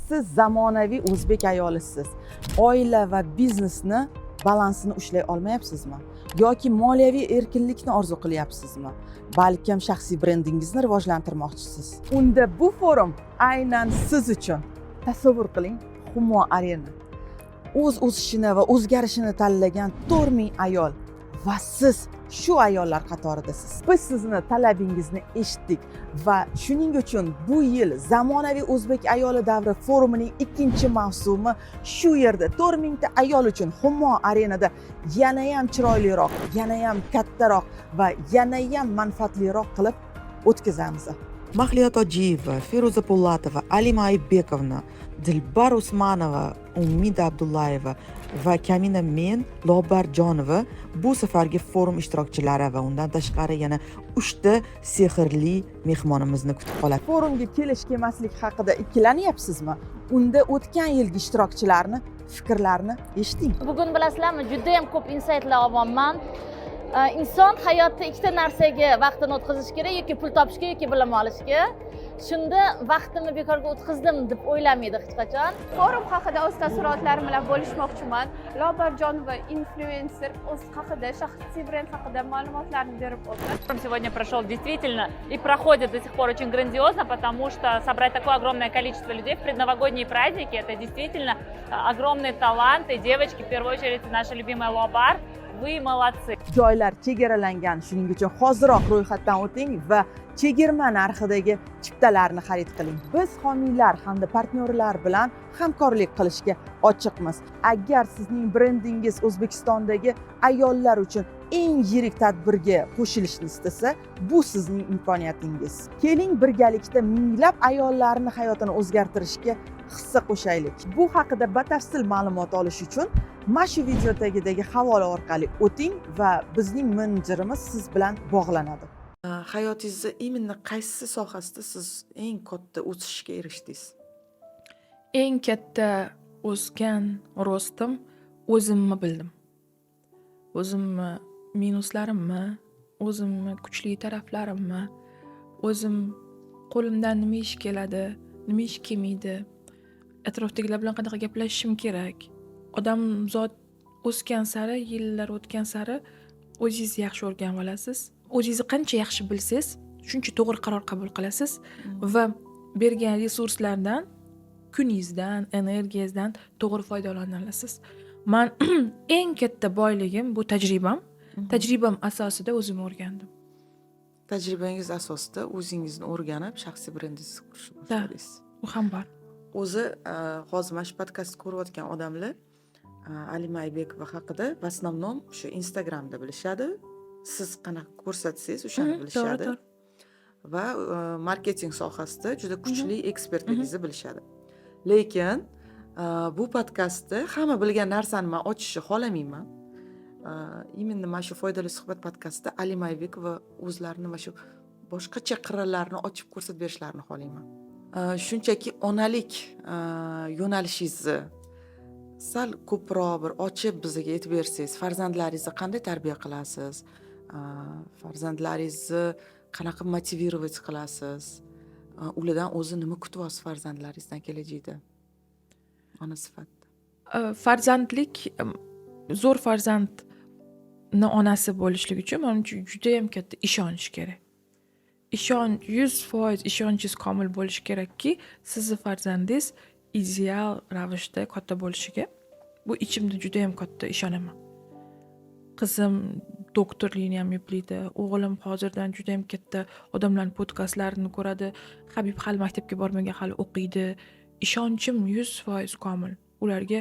Siz zamonaviy o'zbek ayolisiz. Oila va biznesni balansini ushlay olmayapsizmi yoki moliyaviy erkinlikni orzu qilyapsizmi? Balkim shaxsiy brendingizni rivojlantirmoqchisiz? Unda bu forum aynan siz uchun. Tasavvur qiling, Humo Arena, o'z o'sishini va o'zgarishini tanlagan 4000 ayol va siz shu ayollar qatoridasiz. Biz sizni talabingizni eshitdik va shuning uchun bu yil "Zamonaviy o'zbek ayoli davri" forumining ikkinchi mavsumi shu yerda, 4000 ta ayol uchun Humo Arenada yanayam chiroyliroq, yanayam kattaroq va yanayam manfaatliroq qilib o'tkazamiz. Mahliyo Tojiyeva, Feruza Po'latova, Alima Aybekovna, Dilbar Usmonova, Umida Abdullayeva va kamina men, Lobar Jonova bu safargi forum ishtirokchilari va undan tashqari yana uchta sehrli mehmonimizni kutib qoladi. Forumga kelish kelmaslik haqida ikkilanyapsizmi? Unda o'tgan yilgi ishtirokchilarni fikrlarini eshiting. Bugun, bilasizlarmi, judayam ko'p insaytlar olyapman. Inson hayotda ikkita narsaga vaqtini o'tkazishi kerak: yoki pul topishga, yoki bilim olishga. Shunda vaqtimni bekorga o'tkazdim deb o'ylamaydi hech qachon. Forum haqida o'z taassurotlarim bilan bo'lishmoqchiman. Lobarjonova inflyuenser o'z haqida, shaxsiy brend haqida ma'lumotlarni berib o'tdi. Форум сегодня прошел действительно и проходит до сих пор очень грандиозно, потому что собрать такое огромное количество людей в предновогодние праздники – это действительно огромные таланты. Девочки, в первую очередь, наша любимая Лобар, вы молодцы. Joylar chegaralangan, shuning uchun hoziroq ro'yxatdan o'ting va chegirma narxidagi chiptalarni xarid qiling. Biz homiylar hamda partnyorlar bilan hamkorlik qilishga ochiqmiz. Agar sizning brendingiz O'zbekistondagi ayollar uchun eng yirik tadbirga qo'shilishni istasa, bu sizning imkoniyatingiz. Keling, birgalikda minglab ayollarni hayotini o'zgartirishga hissa qo'shaylik. Bu haqida batafsil ma'lumot olish uchun mana shu video tagidagi havola orqali o'ting va bizning menejerimiz siz bilan bog'lanadi. Hayotingizni именно qaysi sohasida siz eng katta o'sishga erishdingiz? Eng katta o'sgan рост im, o'zimni bildim. O'zimni minuslarimni, o'zimni kuchli taraflarimni, o'zim qo'limdan nima ish keladi, nima ish kelmaydi, atrofdagilar bilan qanaqa gaplashishim kerak. Odamzod o'sgan sari, yillar o'tgan sari o'zingizni yaxshi o'rganib olasiz. O'zingizni qancha yaxshi bilsangiz, shuncha to'g'ri qaror qabul qilasiz va bergan resurslardan, kuningizdan, energiyangizdan to'g'ri foydalana olasiz. Man eng katta boyligim bu tajribam. Tajribam asosida o'zimni o'rgandim. Tajribangiz asosida o'zingizni o'rganib, shaxsiy brendingizni qurishni Да. boshladingiz. U ham bor. O'zi hozir mana shu podkastni ko'rayotgan odamlar Alima Aybekova haqida в основном o'sha Instagramda bilishadi. Siz qanaqa ko'rsatsangiz, o'shani To'g'ri, bilishadi. to'g'ri. Va marketing sohasida juda kuchli ekspertligingizni bilishadi. Lekin bu podkastda hamma bilgan narsani man ochishni xohlamayman. Именно mana shu "Foydali suhbat" podkastida Alima Aybekova o'zlarini mana shu boshqacha qirralarini ochib ko'rsatib berishlarini xohlayman. Shunchaki onalik yo'nalishingizni sal ko'proq bir ochib bizga aytib bersangiz, farzandlaringizni qanday tarbiya qilasiz? Farzandlaringizni qanaqa мотивировать qilasiz? Ulardan o'zi nima kutyapsiz, farzandlaringizdan kelajakda? Ona sifatida. Farzandlik, zo'r farzandni onasi bo'lishlik uchun, manimcha, judayam katta ishonch kerak. 100% ishonchingiz komil bo'lishi kerakki, sizni farzandingiz ideal ravishda katta bo'lishiga. Bu ichimda judayam katta ishonaman. Qizim doktorlikni ham eplaydi. O'g'lim hozirdan judayam katta odamlarni podkastlarini ko'radi. Habib hali maktabga bormagan, hali o'qiydi. Ishonchim 100% komil. Ularga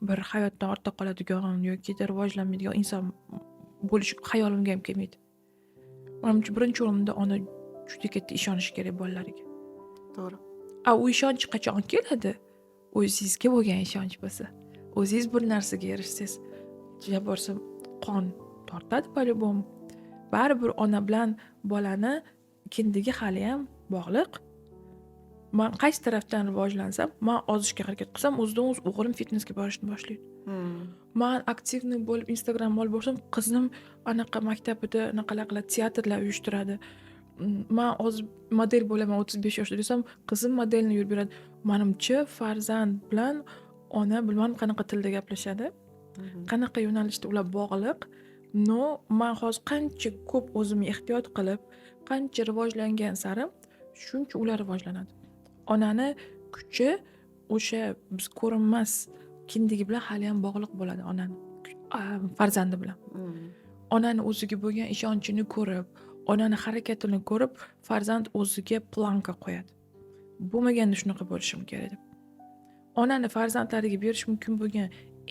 bir hayotdan ortda qoladigan yoki rivojlanmaydigan inson bo'lish xayolimga ham kelmaydi. Manimcha, birinchi o'rinda ona juda katta ishonishi kerak bolalariga. To'g'ri. A u ishonch qachon keladi? O'zingizga bo'lgan ishonch bo'lsa. O'zingiz bir narsaga erishsangiz, borsa qon tortadi по-любому. Baribir ona bilan bolani kindigi haliyam bog'liq. Man qaysi tarafdan rivojlansam, man ozishga harakat qilsam, o'zidan o'zi o'g'lim fitnesga borishni boshlaydi. Man активный bo'lib Instagram olib borsam, qizim anaqa maktabida anaqalar qiladi, teatrlar uyushtiradi. Man hozir model bo'laman 35 yoshda desam, qizim modelni yurib beradi. Manimcha, farzand bilan ona bilmadim qanaqa tilda gaplashadi, qanaqa yo'nalishda ular bog'liq. Но man hozir qancha ko'p o'zimga ehtiyot qilib, qancha rivojlangan sari, shuncha ular rivojlanadi. Onani kuchi o'sha biz ko'rinmas kindigi bilan haliyam bog'liq bo'ladi onani farzandi bilan. Onani o'ziga bo'lgan ishonchini ko'rib, onani harakatini ko'rib, farzand o'ziga планка qo'yadi. Bo'lmaganda shunaqa bo'lishim kerak deb. Onani farzandlariga berish mumkin bo'lgan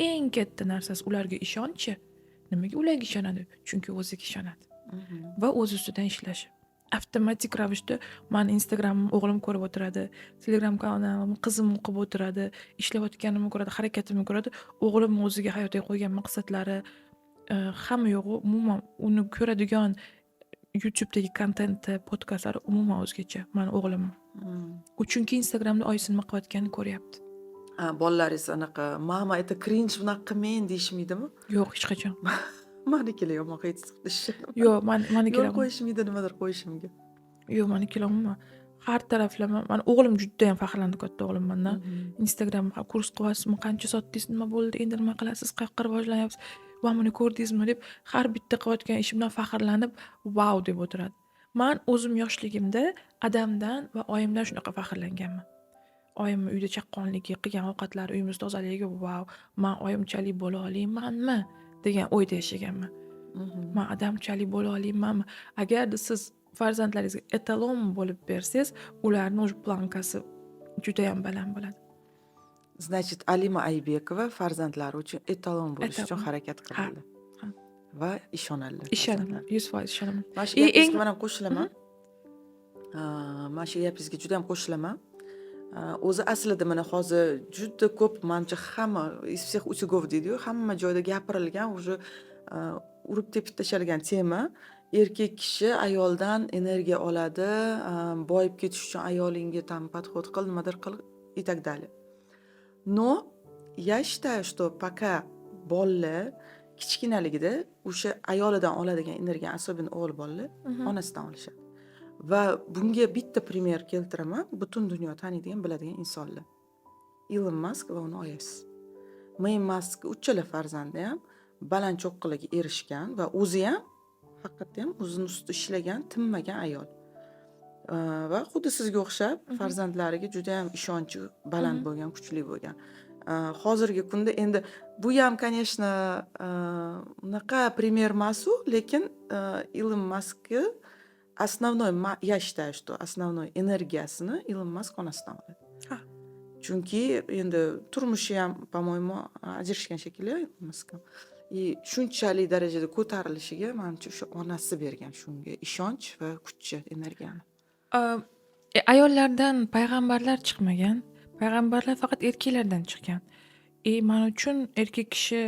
eng katta narsasi ularga ishonchi. Nimaga ularga ishonadi? Chunki o'ziga ishonadi va o'zi ustidan ishlashi. Avtomatik ravishda mani Instagramimni o'g'lim ko'rib o'tiradi, Telegram kanalimni qizim o'qib o'tiradi, ishlayotganimni ko'radi, harakatimni ko'radi. O'g'lim o'ziga hayotga qo'ygan maqsadlari, hamma yo'g'i, umuman uni ko'radigan YouTube'dagi kontenti, podkastlari umuman o'zgacha mani o'g'limni. U chunki Instagramda oyisi nima qilayotganini ko'ryapti. A, bolalaringiz anaqa "Мама, это кринж, bunaqa qilmang" deyishmaydimi? Yo'q, hech qachon. Manikilar yomon hate qilishadi. Yo'q, manikilar Yo'l qo'yishmaydi nimadir qo'yishimga. Yo'q, manikilar umuman har taraflama, mani o'g'lim judayam faxrlandi, katta o'g'lim mandan. Instagram kurs qilyapsizmi, qancha sotdingiz, nima bo'ldi, endi nima qilasiz, qayoqqa rivojlanyapsiz, va buni ko'rdingizmi deb har bitta qilayotgan ishimdan faxrlanib, vau deb o'tiradi. Man o'zim yoshligimda adamdan va oyimdan shunaqa faxrlanganman. Oyimni uyda chaqqonligi, qilgan ovqatlari, uyimiz tozaligi, vau, man oyimchalik bo'la olmaymanmi degan o'yda yashaganman. Man adamchalik bo'la olmaymanmi? Agarda siz farzandlaringizga etalon bo'lib bersangiz, ularni уже планка si judayam baland bo'ladi. Значит, Alima Aybekova farzandlari uchun etalon bo'lish uchun Etalon. harakat Ha, qiladi. ha. Va ishonadilar Ishonaman, farzandlari. 100% ishonaman. Mana shu И gapingizga eng man ham qo'shilaman. Mana shu gapingizga juda ham qo'shilaman. O'zi aslida mana hozir juda ko'p, manimcha, hamma из всех утюгов deydiyu, hamma joyda gapirilgan, уже urib tepib tashalgan tema. Erkak kishi ayoldan energiya oladi, boyib ketish uchun ayolingga там подход qil, nimadir qil и так далее. Но я считаю, что пока bolalar kichkinaligida o'sha ayolidan oladigan energiyani, особенно o'g'il bolalar onasidan olishadi. Va bunga bitta пример keltiraman. Butun dunyo taniydigan, biladigan insonlar. Ilon Mask va uni oyasi. Ilon Mask uchala farzandi ham baland cho'qqilarga erishgan va o'zi ham haqiqatda ham o'zini ustida ishlagan, tinmagan ayol. Va xuddi sizga o'xshab farzandlariga juda ham ishonchi baland bo'lgan, kuchli bo'lgan. Hozirgi kunda endi bu ham, конечно, unaqa пример emasu, lekin Ilon Maskni основной, я считаю, что основной energiyasini Ilon Mask onasidan oladi. Ha. Chunki endi turmushi ham, по-моему, ajrashgan shekilli Ilon Mask ham. И shunchalik darajada ko'tarilishiga, manimcha, o'sha onasi bergan shunga ishonch va kuchni, energiyani. Ayollardan payg'ambarlar chiqmagan. Payg'ambarlar faqat erkaklardan chiqqan. И man uchun erkak kishi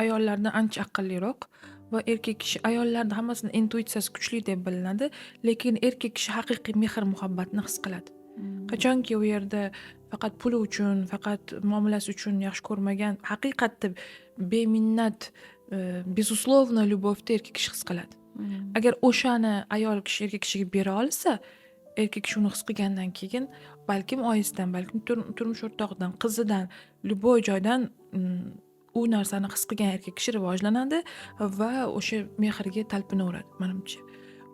ayollardan ancha aqlliroq va erkak kishi ayollarni hammasini intuitsiyasi kuchli deb bilinadi, lekin erkak kishi haqiqiy mehr muhabbatni his qiladi. Qachonki u yerda faqat puli uchun, faqat muomalasi uchun yaxshi ko'rmagan, haqiqatda beminnat, безусловно любовь ni erkak kishi his qiladi. Agar o'shani ayol kishi erkak kishiga bera olsa, erkak kishi uni his qilgandan keyin balkim oyisidan, balkim turmush o'rtog'idan, qizidan, любой joydan u narsani his qilgan erkak kishi rivojlanadi va o'sha mehrga talpinaveradi, manimcha.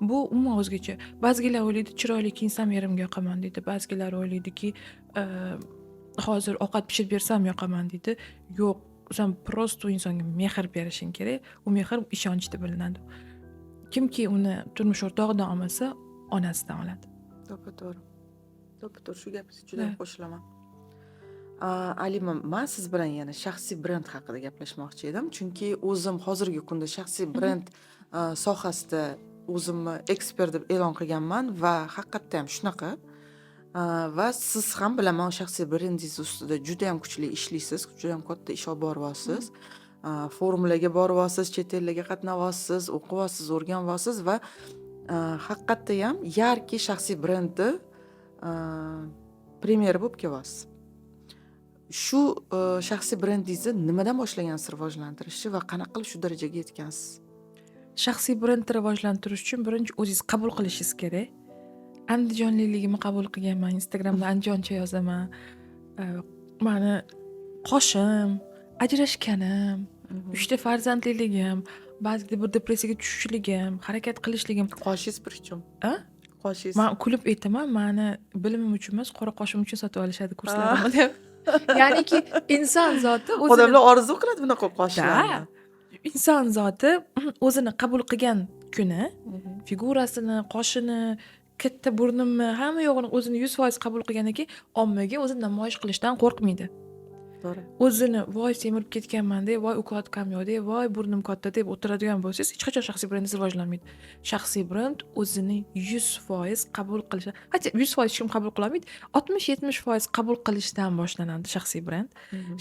Bu umuman o'zgacha. Ba'zilar o'ylaydi, chiroyli kiyinsam erimga yoqaman deydi. Ba'zilar o'ylaydiki, hozir ovqat pishirib bersam yoqaman deydi. Yo'q, san просто u insonga mehr berishing kerak. U mehr ishonchda bilinadi. Kimki uni turmush o'rtog'idan olmasa, onasidan oladi. To'ppa to'g'ri. To'ppa to'g'ri. Shu gapingizga juda ham qo'shilaman. Alima, man siz bilan yana shaxsiy brend haqida gaplashmoqchi edim. Chunki o'zim hozirgi kunda shaxsiy brend sohasida o'zimni ekspert deb e'lon qilganman va haqiqatda ham shunaqa. Va siz ham, bilaman, shaxsiy brendingiz ustida juda ham kuchli ishlaysiz, juda ham katta ish olib boryapsiz. Forumlarga boryapsiz, chet ellarga qatnayapsiz, o'qiyapsiz, o'rganyapsiz va haqiqatda ham яркий shaxsiy brendni Premyera bo'lib kelyapsiz. Shu shaxsiy brendingizni nimadan boshlagansiz rivojlantirishni va qanaqa qilib shu darajaga yetgansiz? Shaxsiy brendni rivojlantirish uchun birinchi o'zingiz qabul qilishingiz kerak. Andijonlikligimni qabul qilganman, Instagramda andijoncha yozaman. Mani qoshim, ajrashganim, uchta farzandliligim, ba'zida bir depressiyaga tushishligim, harakat qilishligim. Qoshingiz при чем? A? Qoshingiz. Man kulib aytaman, mani bilimim uchun emas, qora qoshim uchun sotib olishadi kurslarimni deb. Ya'niki inson zoti o'zini Odamlar orzu qiladi bunaqa qoshlarni. Да. Inson zoti o'zini qabul qilgan kuni figurasini, qoshini, katta burnimni, hamma yo'g'ini o'zini 100% qabul qilgandan keyin ommaga o'zini namoyish qilishdan qo'rqmaydi. O'zini voy semirib ketganman deb, voy укладка m yo'q deb, voy burnim katta deb o'tiradigan bo'lsangiz, hech qachon shaxsiy brendingiz rivojlanmaydi. Shaxsiy brend o'zini 100% qabul qilishi, хотя 100% hech kim qabul qilolmaydi, 60-70% qabul qilishdan boshlanadi shaxsiy brend.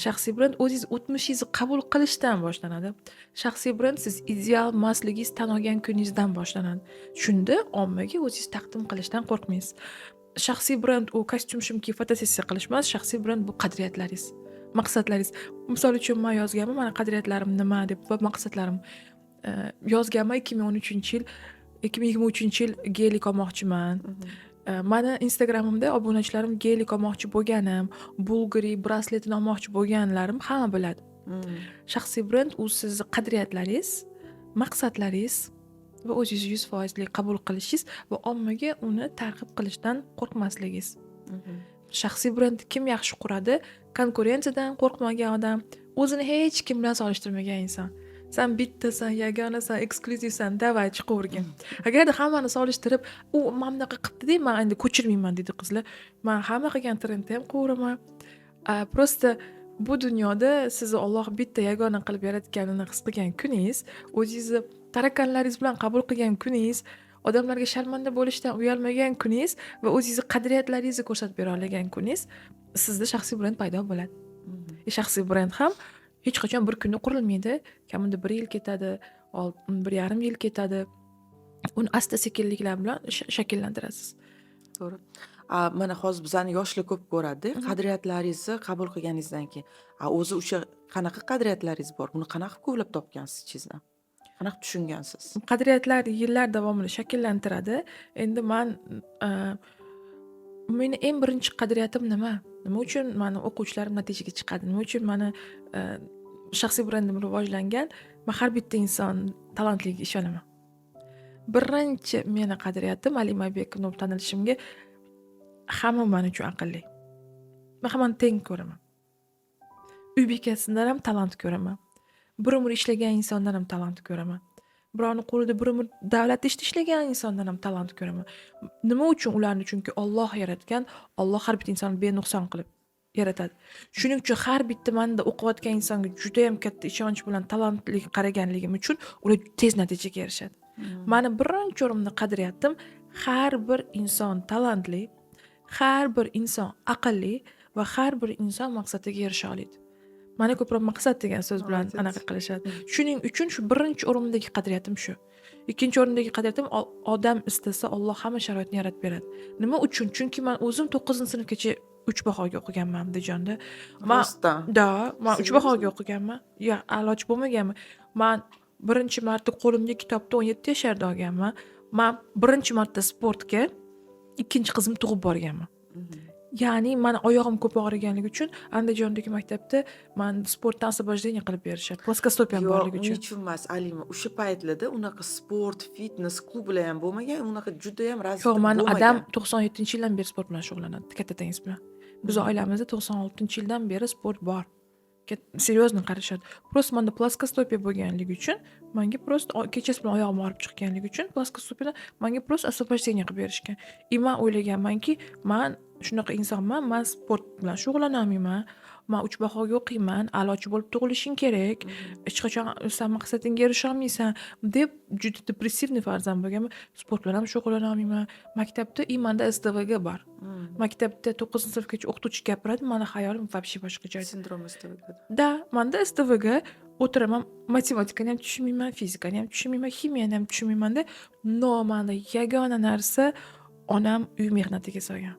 Shaxsiy brend o'zingiz o'tmishingizni qabul qilishdan boshlanadi. Shaxsiy brend siz ideal emasligingiz tan olgan kuningizdan boshlanadi. Shunda ommaga o'zingiz taqdim qilishdan qo'rqmaysiz. Shaxsiy brend u kostyum shim kiyib fotosessiya qilish emas, shaxsiy brend bu qadriyatlaringiz, maqsadlaringiz. Misol uchun, man yozganman, mani qadriyatlarim nima deb va maqsadlarim. Yozganman 2013-yil, 2023-yil Gelik olmoqchiman. Mani Instagramimda obunachilarim Gelik olmoqchi bo'lganim, Bulgari brasletini olmoqchi bo'lganlarim hamma biladi. Shaxsiy brend u sizni qadriyatlaringiz, maqsadlaringiz va o'zingizni 100%lik qabul qilishingiz va ommaga uni targ'ib qilishdan qo'rqmasligingiz. Shaxsiy brendni kim yaxshi quradi? Konkurensiyadan qo'rqmagan odam, o'zini hech kim bilan solishtirmagan inson. San bittasan, yagonasan, eksklyuzivsan, давай chiqavergin. Agarda hammani solishtirib, u mana bunaqa qilibdi-da, man endi ko'chirmayman deydi qizlar. Man hamma qilgan trendni ham qilaveraman. Просто bu dunyoda sizni Olloh bitta yagona qilib yaratganini his qilgan kuningiz, o'zingizni таракан laringiz bilan qabul qilgan kuningiz, odamlarga sharmanda bo'lishdan uyalmagan kuningiz va o'zingizni qadriyatlaringizni ko'rsatib bera olgan kuningiz sizda shaxsiy brend paydo bo'ladi. Shaxsiy brend ham hech qachon bir kunda qurilmaydi. Kamida 1 yil ketadi, 1,5 yil ketadi. Uni asta sekinliklar bilan shakllantirasiz. To'g'ri. Mana hozir bizani yoshlar ko'p ko'radi. Qadriyatlaringizni qabul qilganingizdan keyin, o'zi o'sha qanaqa qadriyatlaringiz bor? Buni qanaqa qilib kovlab topgansiz ichingizdan? Qanaqa tushungansiz? Qadriyatlar yillar davomida shakllantiradi. Endi man meni eng birinchi qadriyatim nima? Nima uchun mani o'quvchilarim natijaga chiqadi? Nima uchun mani shaxsiy brendim rivojlangan? Man har bitta inson talantligiga ishonaman. Birinchi meni qadriyatim Alima Bekovna bo'lib tanilishimga hamma man uchun aqlli. Man hammani teng ko'raman. Uy bekasidan ham talant ko'raman. Bir umr ishlagan insondan ham talant ko'raman. Birovni qo'lida bir umr davlat ishida ishlagan insondan ham talant ko'raman. Nima uchun ularni? Chunki Olloh yaratgan, Olloh har bitta insonni benuqson qilib yaratadi. Shuning uchun har bitta manda o'qiyotgan insonga judayam katta ishonch bilan talantli qaraganligim uchun ular tez natijaga erishadi. Mani birinchi o'rinda qadriyatim har bir inson talantli, har bir inson aqlli va har bir inson maqsadiga erisha oladi. Mani ko'proq maqsad degan so'z bilan Молодец. anaqa qilishadi. Shuning uchun shu birinchi o'rimdagi qadriyatim shu. Ikkinchi o'rindagi qadriyatim odam istasa Olloh hamma sharoitni yaratib beradi. Nima uchun? Chunki man o'zim 9-sinfgacha 3 bahoga o'qiganman Andijonda. Man Rostdan? Да, man 3 Серьезно? bahoga o'qiganman. Yo'q, a'lochi bo'lmaganman. Man birinchi marta qo'limga kitobni 17 yasharda olganman. Man birinchi marta sportga ikkinchi qizimni tug'ib borganman. Ya'ni mani oyog'im ko'p og'riganligi uchun Andijondagi maktabda man sportdan освобождение qilib berishadi. Плоскостопия m Yo'q, borligi uning uchun. uchun emas, Alima. O'sha paytlarda unaqa sport, fitness klublar ham bo'lmagan, unaqa judayam развитый Yo'q, mani bo'lmagan. adam 97-yildan beri sport bilan shug'ullanadi, katta tennis bilan. Biz oilamizda 96-yildan beri sport bor. Серьезно qarashadi. Просто manda плоскостопия bo'lganligi uchun manga просто kechasi bilan oyog'im og'rib chiqqanligi uchun плоскостопия dan manga просто освобождение qilib berishgan. И man o'ylaganmanki, man shunaqa insonman, man sport bilan shug'ullanolmayman. Man 3 bahoga o'qiyman, a'lochi bo'lib tug'ilishing kerak. Hech qachon san maqsadingga erisha olmaysan deb juda депрессивный farzand bo'lganman. Sport bilan ham shug'ullana olmayman. Maktabda и manda СДВГ bor. Maktabda 9-sinfgacha o'qituvchi gapiradi, mani xayolim вообще boshqa joyda. Sindrom СДВГ. Да, manda СДВГ, o'tiraman, matematikani ham tushunmayman, fizikani ham tushunmayman, ximiyani ham tushunmaymanda. Но manda yagona narsa onam uy mehnatiga solgan.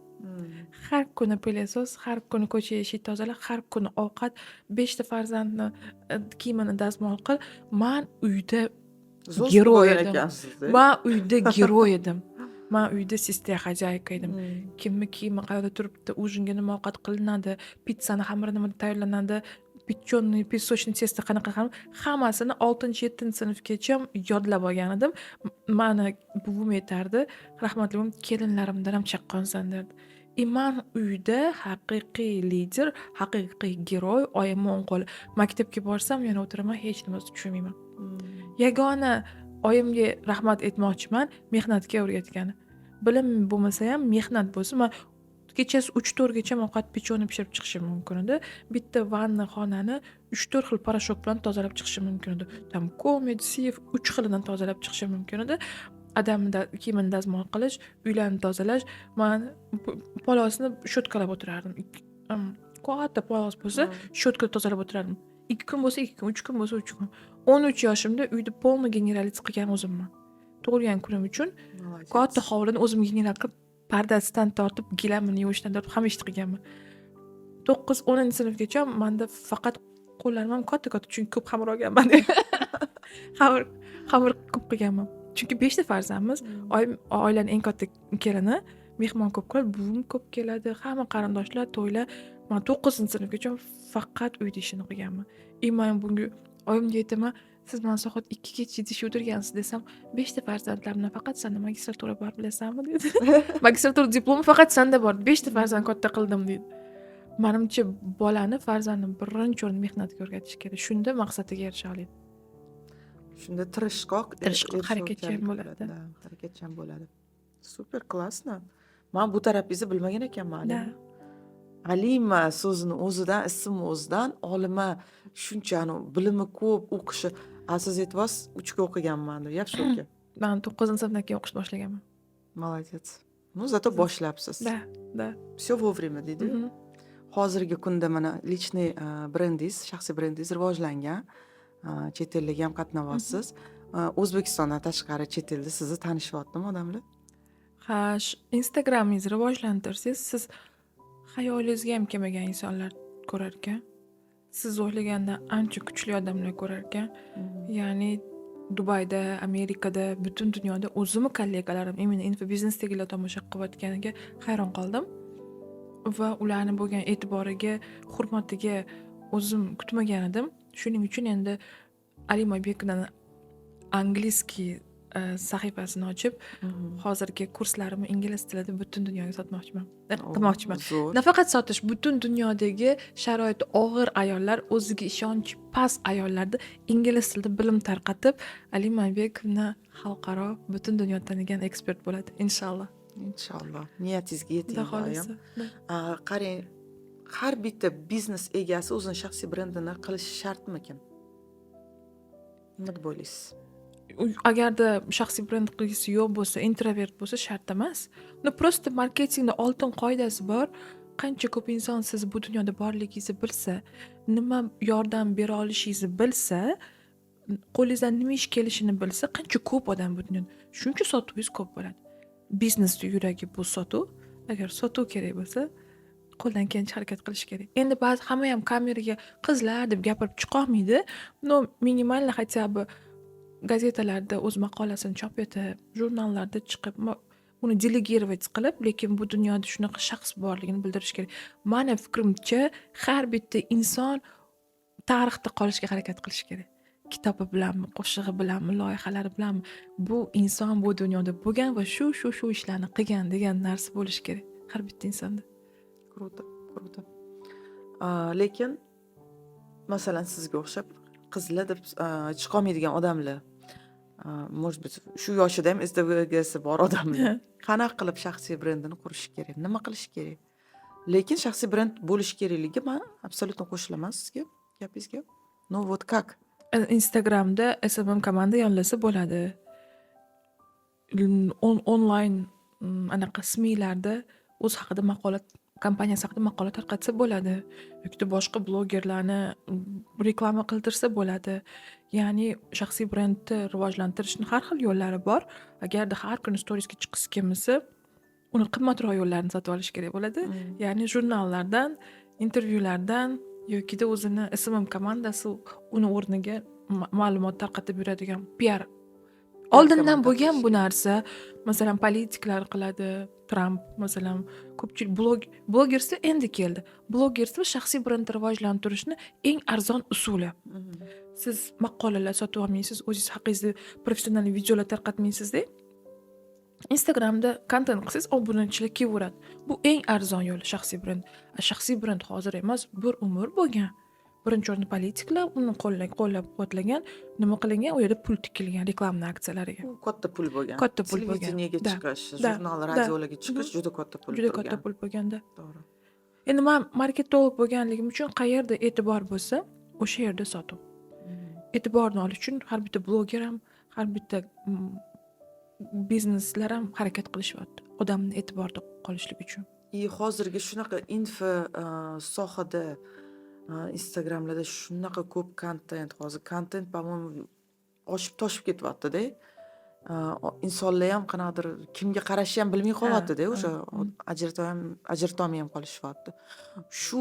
Har kuni пылесос, har kuni ko'cha eshik tozala, har kuni ovqat, 5 ta farzandni kiyimini dazmol qil. Man uyda Zo'r герой bo'lgan edim. ekansizda. Man uyda герой edim. Man uyda чистая хозяйка edim. Kimni kiyimi qayerda turibdi, ужин ga nima ovqat qilinadi, pitssani xamiri nimada tayyorlanadi, печёный, песочный тесто qanaqa ham, hammasini 6-7-sinfgacha yodlab olgan edim. Mani buvim aytardi, rahmatli buvim, "Kelinlarimdan ham chaqqonsan", derdi. И man uyda haqiqiy lider, haqiqiy герой, oyimni o'ng qo'li. Maktabga borsam, yana o'tiraman, hech nimasi tushunmayman. Yagona oyimga rahmat aytmoqchiman, mehnatga o'rgatgani. Bilim bo'lmasa ham, mehnat bo'lsa, man kechasi 3-4 gacha ovqat, печёный pishirib chiqishim mumkin edi. Bitta vanna xonani 3-4 xil порошок bilan tozalab chiqishim mumkin edi. Там Комет, Cif, 3 xilidan tozalab chiqishim mumkin edi. Adamni kiyimini dazmol qilish, uylarni tozalash, man polosni щётка lab o'tirardim. Katta polos bo'lsa, щётка tozalab o'tirardim. 2 kun bo'lsa 2 kun, 3 kun bo'lsa 3 kun. 13 yoshimda uyda полный генералить qilgan o'zimman. Tug'ilgan kunim uchun Молодец. katta hovlini o'zim генерал qilib, pardasidan tortib, gilamini yuvishdan tortib hamma ishni qilganman. 9-10-sinfgacha manda faqat qo'llarim ham katta-katta, chunki ko'p xamir olganman. Xamir ko'p qilganman. Chunki 5 ta farzandmiz. Oyim oilani eng katta kelini, mehmon ko'p keladi, buvim ko'p keladi, hamma qarindoshlar, to'ylar. Man 9-sinfgacha faqat uyda ishini qilganman. И man bunga oyimga aytaman, "Siz mani soat 2 gacha idish yuvdirgansiz", desam, "5 ta farzandlarimdan faqat senda magistratura bor, bilasanmi?" dedi. "Magistratura diplomi faqat senda bor. 5 ta farzand katta qildim", deydi. Manimcha, bolani, farzandni birinchi o'rinda mehnatga o'rgatish kerak. Shunda maqsadiga erisha oladi. Shunda tirishqoq, Tirishqoq, harakatchan erishuvchanlik bo'ladi. Да, harakatchan bo'ladi. Супер, классно. Man bu tarafинgizni bilmagan ekanman. Да. Alima. Alima so'zini o'zidan, ismi o'zidan olima, shuncha bilimi ko'p, o'qishi. A siz aytyapsiz, 3 ga o'qiganman deb. Я в шоке. Man 9-sinfdan keyin o'qishni boshlaganman. Молодец. Ну, зато boshlabsiz. Да. Всё вовремя deydi-yu. Hozirgi kunda mana личный brendingiz, shaxsiy brendingiz rivojlangan. Chet ellarga ham qatnayapsiz. O'zbekistondan tashqari chet elda sizni tanishyaptimi odamlar? Ha, Instagramingizni rivojlantirsangiz, siz xayolingizga ham kelmagan insonlar ko'rar ekan. Siz o'ylagandan ancha kuchli odamlar ko'rar ekan. Ya'ni Dubayda, Amerikada, butun dunyoda o'zimni kollegalarim, именно infobiznesdagilar tomosha qilayotganiga hayron qoldim. Va ularni bo'lgan e'tiboriga, hurmatiga o'zim kutmagan edim. Shuning uchun endi Alima Bekovnani английский sahifasini ochib, hozirgi kurslarimni ingliz tilida butun dunyoga sotmoqchiman. Qilmoqchiman. Zo'r. Nafaqat sotish, butun dunyodagi sharoiti og'ir ayollar, o'ziga ishonchi past ayollarda ingliz tilida bilim tarqatib, Alima Bekovna xalqaro, butun dunyo tanigan ekspert bo'ladi, inshaalloh. Inshaalloh. Niyatingizga yeting, Xudo doim. xohlasa. Да. Qarang, har bitta biznes egasi o'zini shaxsiy brendini qilishi shartmikin? Nima deb o'ylaysiz? Agarda shaxsiy brend qilgisi yo'q bo'lsa, introvert bo'lsa, shart emas. Но просто marketingda oltin qoidasi bor. Qancha ko'p inson siz bu dunyoda borligingizni bilsa, nima yordam bera olishingizni bilsa, qo'lingizdan nima ish kelishini bilsa, qancha ko'p odam bu dunyoda, shuncha sotuvingiz ko'p bo'ladi. Biznesni yuragi bu sotuv. Agar sotuv kerak bo'lsa, qo'ldan kelgancha harakat qilish kerak. Endi ba'zi hamma ham kameraga "qizlar" deb gapirib chiqolmaydi. Но минимально хотя бы gazetalarda o'z maqolasini chop etib, jurnallarda chiqib, uni делегировать qilib, lekin bu dunyoda shunaqa shaxs borligini bildirish kerak. Mani fikrimcha, har bitta inson tarixda qolishga harakat qilishi kerak. Kitobi bilanmi, qo'shig'i bilanmi, loyihalari bilanmi, bu inson bu dunyoda bo'lgan va shu, shu, shu ishlarni qilgan degan narsa bo'lishi kerak har bitta insonda. Круто, круто. Lekin masalan, sizga o'xshab qizlar deb chiqolmaydigan odamlar, может быть, shu yoshida ham СДВГ si bor odamlar qanaqa qilib shaxsiy brendini qurishi kerak? Nima qilishi kerak? Lekin shaxsiy brend bo'lishi kerakligi, man абсолютно qo'shilaman sizga, gapingizga. Ну вот как? Instagramda SMM komanda yollasa bo'ladi. Onlayn anaqa СМИ larda o'z haqida maqola, kompaniyasi haqida maqola tarqatsa bo'ladi. Yoki boshqa blogerlarni reklama qildirsa bo'ladi. Ya'ni shaxsiy brendni rivojlantirishni har xil yo'llari bor. Agarda har kuni storiesga chiqqisi kelmasa, Uni qimmatroq yo'llarini sotib olish kerak bo'ladi. Ya'ni jurnallardan, intervyulardan yokida o'zini SMM komandasi uni o'rniga ma'lumot tarqatib yuradigan PR. Oldindan komanda bo'lgan qilish. bu narsa. Masalan, politiklar qiladi, Tramp, masalan, ko'pchilik blogerство endi keldi. Blogerство shaxsiy brendni rivojlantirishni eng arzon usuli. Siz maqolalar sotib olmaysiz, o'zingiz haqingizda professional videolar tarqatmaysizda. Instagramda kontent qilsangiz, obunachilar kelaveradi. Bu eng arzon yo'li shaxsiy brend. A shaxsiy brend hozir emas, bir umr bo'lgan. Birinchi o'rinda politiklar uni qo'llab-quvvatlagan. Nima qilingan? U yerda pul tikilgan reklama aksiyalariga. U katta pul bo'lgan. Katta pul bo'lgan. Televideniyega chiqish, Да, jurnal, да. radiolarga chiqish juda katta pul Juda turgan. katta pul bo'lganda. To'g'ri. Endi man marketolog bo'lganligim uchun qayerda e'tibor bo'lsa, o'sha yerda sotuv. E'tiborni olish uchun har bitta bloger ham, har bitta bizneslar ham harakat qilishyapti. Odamni e'tiborida qolishlik uchun. И hozirgi shunaqa info sohada, Instagramlarda shunaqa ko'p kontent, hozir kontent, по-моему, oshib toshib ketyapti-da. Insonlar ham qanaqadir kimga qarashni ham bilmay qolyapti-da, o'sha ajratolmay ham qolishyapti. Shu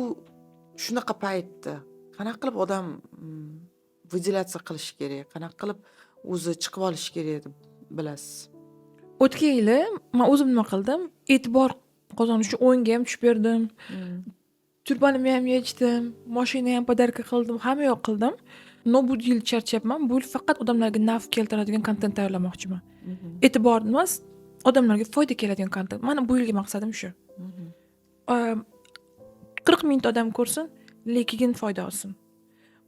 shunaqa paytda qanaqa qilib odam выделяться qilishi kerak, qanaqa qilib o'zi chiqib olishi kerak deb bilasiz? O'tgan yili man o'zim nima qildim? E'tibor qozonish uchun o'yinga ham tushib berdim. Тюрбан imni ham yechdim, moshina ham подарка qildim, hamma yoq qildim. Но bu yil charchyapman. Bu yil faqat odamlarga naf keltiradigan kontent tayyorlamoqchiman. E'tibor emas, odamlarga foyda keladigan kontent. Mani bu yilgi maqsadim shu. 40 mingta odam ko'rsin, lekin foyda olsin.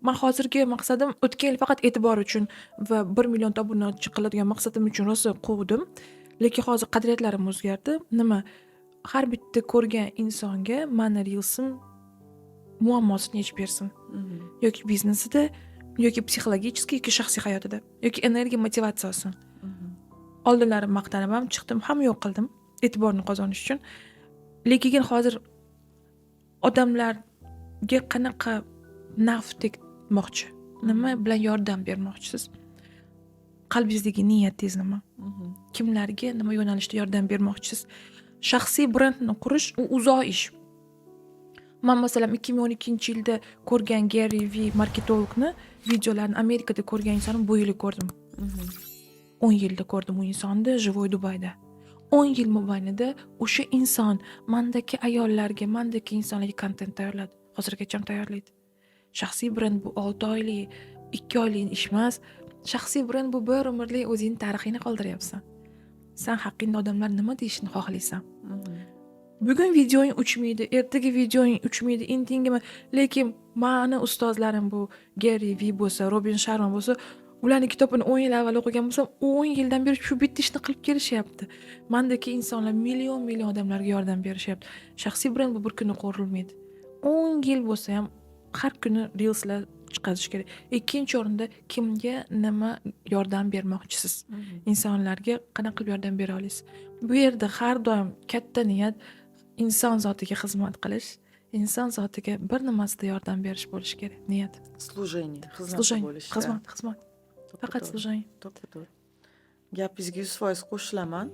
Man hozirgi maqsadim, o'tgan yil faqat e'tibor uchun va 1 millionta obunachi qiladigan maqsadim uchun rosa quvdim. Lekin hozir qadriyatlarim o'zgardi. Nima? Har bitta ko'rgan insonga mani reelsim muammosini yechib bersin. Yoki biznesida, yoki психологический, yoki shaxsiy hayotida, yoki energiya, motivatsiya olsin. Oldinlari maqtanib ham chiqdim, hamma yo'q qildim e'tiborni qozonish uchun. Lekin hozir odamlarga qanaqa naf tegmoqchi? Nima bilan yordam bermoqchisiz? Qalbingizdagi niyatingiz nima? Kimlarga nima yo'nalishda yordam bermoqchisiz? Shaxsiy brendni qurish u uzoq ish. Man, masalan, 2012-yilda ko'rgan Gary V marketologni videolarini Amerikada ko'rgan insonni bu yili ko'rdim. 10 yilda ko'rdim u insonni живой Dubayda. 10 yil mobaynida o'sha inson mandagi ayollarga, mandagi insonlarga kontent tayyorladi. Hozirgacha tayyorlaydi. Shaxsiy brend bu 6 oylik, 2 oylik ish emas. Shaxsiy brend bu bir umrlik o'zingni tarixingni qoldiryapsan. San haqingda odamlar nima deyishini xohlaysan. Bugun videoing uchmaydi, ertaga videoing uchmaydi, indingimi, lekin mani ustozlarim bu Gary V bo'lsa, Robin Sharma bo'lsa, ularni kitobini 10 yil avval o'qigan bo'lsam, 10 yildan beri shu bitta ishni qilib kelishyapti. Mandagi insonlar million million odamlarga yordam berishyapti. Shaxsiy brend bu bir kunda qurilmaydi. 10 yil bo'lsa ham har kuni reelslar chiqarish kerak. Ikkinchi o'rinda kimga nima yordam bermoqchisiz? Insonlarga qanaqa qilib yordam bera olasiz? Bu yerda har doim katta niyat inson zotiga xizmat qilish, inson zotiga bir nimasida yordam berish bo'lishi kerak niyat. Служение, xizmatda Служение, bo'lish. xizmat, xizmat. Faqat To'ppa-to'g'ri. служение. To'ppa-to'g'ri. Gapingizga 100% qo'shilaman.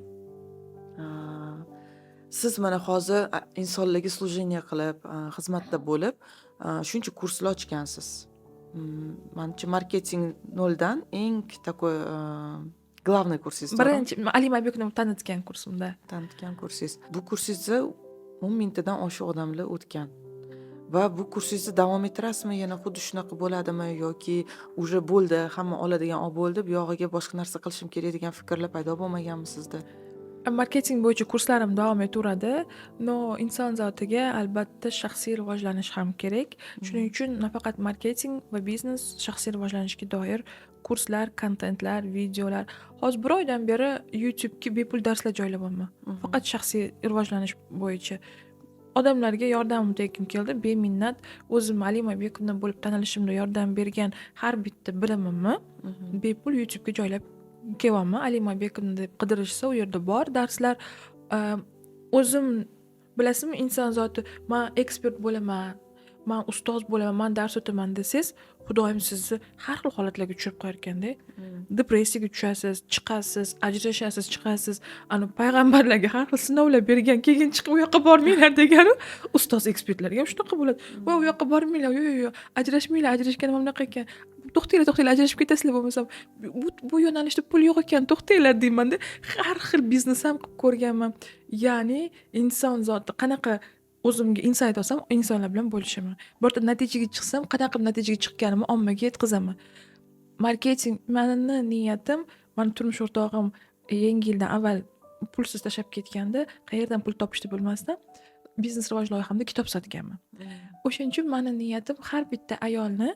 Siz mana hozir insonlarga служение qilib, xizmatda bo'lib, shuncha kurslar ochgansiz. Manimcha, marketing noldan eng такой главный kursingiz, to'g'rimi? Birinchi Alima Abekovni tanitgan kursimda. Tanitgan kursingiz. Bu kursingizda 10 mingtadan oshiq odamlar o'tgan. Va bu kursingizni davom ettirasizmi? Yana xuddi shunaqa bo'ladimi yoki уже bo'ldi, hamma oladigan olib bo'ldi, bu yog'iga boshqa narsa qilishim kerak degan fikrlar paydo bo'lmaganmi sizda? Marketing bo'yicha kurslarim davom etaveradi, но inson zotiga albatta shaxsiy rivojlanish ham kerak. Shuning uchun nafaqat marketing va biznes, shaxsiy rivojlanishga doir kurslar, kontentlar, videolar. Hozir bir oydan beri YouTube'ga bepul darslar joylayapman. Faqat shaxsiy rivojlanish bo'yicha. Odamlarga yordamim tegim keldi. Beminnat o'zim Alima Bekovna bo'lib tanilishimda yordam bergan har bitta bilimimni bepul YouTube'ga joylab kelyapman. Alima Bekovna deb qidirishsa, u yerda bor darslar. O'zim bilasizmi, inson zoti man ekspert bo'laman, Man ustoz bo'laman, man dars o'taman desangiz, Xudoyim sizni har xil holatlarga tushirib qo'yar ekanda. Depressiyaga tushasiz, chiqasiz, ajrashasiz, chiqasiz. Ani payg'ambarlarga har xil sinovlar bergan, keyin chiqib u yoqqa bormanglar degani, ustoz ekspertlarga ham shunaqa bo'ladi. Voy, u yoqqa bormanglar, yo'q, yo'q, yo'q, ajrashmanglar, ajrashgan mana bunaqa ekan. To'xtanglar, to'xtanglar, ajrashib ketasizlar bo'lmasam. Bu yo'nalishda pul yo'q ekan, to'xtanglar deymanda. Har xil biznes ham qilib ko'rganman. Ya'ni inson zoti qanaqa o'zimga insight olsam, insonlar bilan bo'lishaman. Birorta natijaga chiqsam, qanaqa qilib natijaga chiqqanimni ommaga yetkazaman. Marketing mani niyatim, mani turmush o'rtog'im yangi yildan avval pulsiz tashlab ketganda, qayerdan pul topishni bilmasdan biznes rivoj loyihamda kitob sotganman. O'shaning uchun mani niyatim har bitta ayolni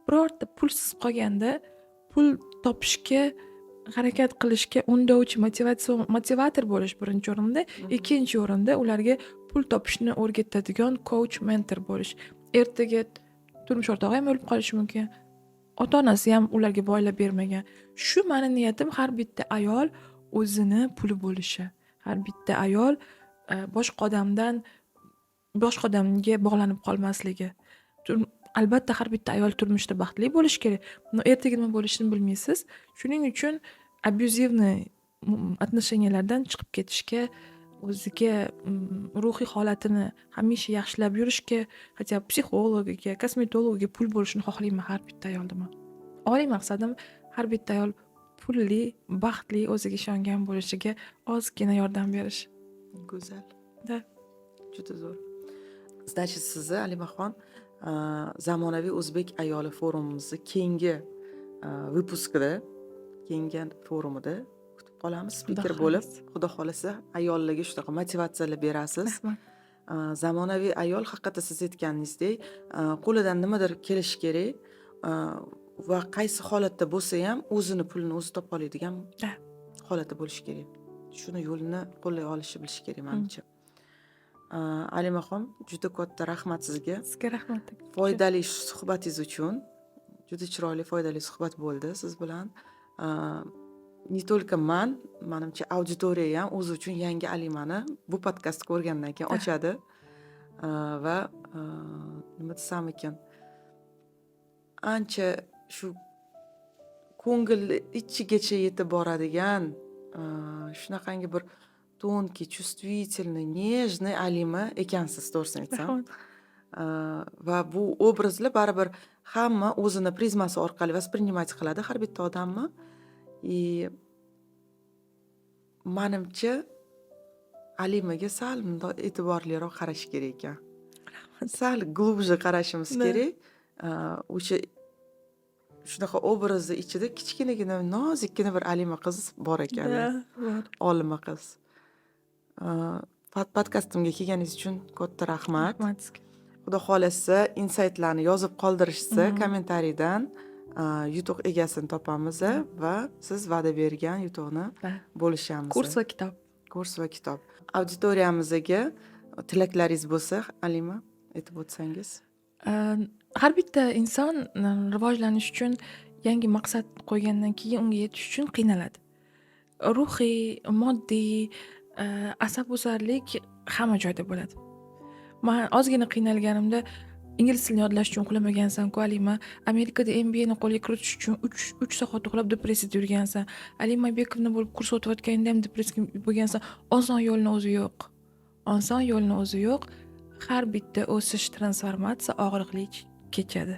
birorta pulsiz qolganda pul topishga harakat qilishga undovchi motivatsion motivator bo'lish birinchi o'rinda, ikkinchi o'rinda ularga pul topishni o'rgatadigan coach, mentor bo'lish. Ertaga turmush o'rtog'i ham o'lib qolishi mumkin. Ota-onasi ham ularga boylab bermagan. Shu mani niyatim, har bitta ayol o'zini puli bo'lishi. Har bitta ayol boshqa odamga bog'lanib qolmasligi. Albatta har bitta ayol turmushda baxtli bo'lishi kerak. Но ertaga nima bo'lishini bilmaysiz. Shuning uchun абьюзивный отношения lardan chiqib ketishga, o'ziga ruhiy holatini hamisha yaxshilab yurishga, хотя бы psixologiga, kosmetologiga pul bo'lishini xohlayman har bitta ayolda man. Oliy maqsadim har bitta ayol pulli, baxtli, o'ziga ishongan bo'lishiga ozgina yordam berish. Go'zal. Да. Juda zo'r. Значит, sizni, Alimaxon, zamonaviy o'zbek ayoli forumimizni keyingi выпуск ida, keyingi forumida kutib qolamiz Xudo spiker bo'lib. xohlasa. Xudo xohlasa, ayollarga shunaqa motivatsiyalar berasiz. Rahmat. Zamonaviy ayol haqiqatda siz aytganingizdek, qo'lidan nimadir kelishi kerak va qaysi holatda bo'lsa ham o'zini pulini o'zi topa oladigan holatda bo'lishi kerak. Shuni yo'lini qo'llay olishni bilishi kerak manimcha. Alimaxon, juda katta rahmat sizga. Sizga rahmat. Foydali suhbatingiz uchun. Juda chiroyli, foydali suhbat bo'ldi siz bilan. Не только man, manimcha, auditoriya ham o'zi uchun yangi Alimani bu podkastni ko'rgandan keyin ochadi. Va nima desam ekan, ancha shu ko'ngil ichigacha yetib boradigan shunaqangi bir тонкий, чувствительный, нежный Alima ekansiz, to'g'risini aytsam. Rahmat. Va bu obrazlar baribir hamma o'zini prizmasi orqali воспринимать qiladi har bitta odamni. И manimcha, Alimaga sal mundoq e'tiborliroq qarash kerak ekan. Sal глубже qarashimiz kerak. O'sha shunaqa obrazni ichida kichkinagina, nozikkina bir Alima qiz bor ekan. Да, bor. Olima qiz. Podkastimga kelganingiz uchun katta rahmat. Rahmat sizga. Xudo xohlasa, insaytlarni yozib qoldirishsa kommentariydan yutuq egasini topamiz va siz va'da bergan yutuqni Да. bo'lishamiz. Kurs va kitob. Kurs va kitob. Auditoriyamizga tilaklaringiz bo'lsa, Alima, aytib o'tsangiz. Har bitta inson rivojlanish uchun yangi maqsad qo'ygandan keyin unga yetish uchun qiynaladi. Ruhiy, moddiy, asabuzarlik hamma joyda bo'ladi. Man ozgina qiynalganimda, ingliz tilini yodlash uchun uxlamagansan-ku, Alima. Amerikada MBAni qo'lga kiritish uchun 3 soat uxlab depressiyada yurgansan. Alima Abekovna bo'lib kurs o'tayotganingda ham depressiya bo'lgansan. Oson yo'lni o'zi yo'q. Oson yo'lni o'zi yo'q. Har bitta o'sish, transformatsiya og'riqli kechadi.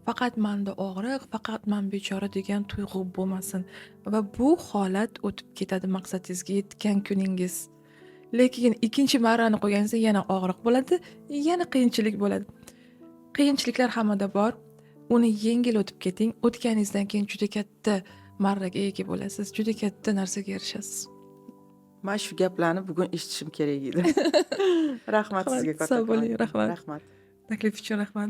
Faqat manda og'riq, faqat man bechora degan tuyg'u bo'lmasin va bu holat o'tib ketadi maqsadingizga yetgan kuningiz. Lekin ikkinchi marrani qo'yganingizda yana og'riq bo'ladi, yana qiyinchilik bo'ladi. Qiyinchiliklar hammada bor. Uni yengil o'tib keting. O'tganingizdan keyin juda katta marraga ega bo'lasiz, juda katta narsaga erishasiz. Man shu gaplarni bugun eshitishim kerak edi. Rahmat sizga Sog' kattakon. bo'ling, rahmat. Rahmat. Taklif uchun rahmat.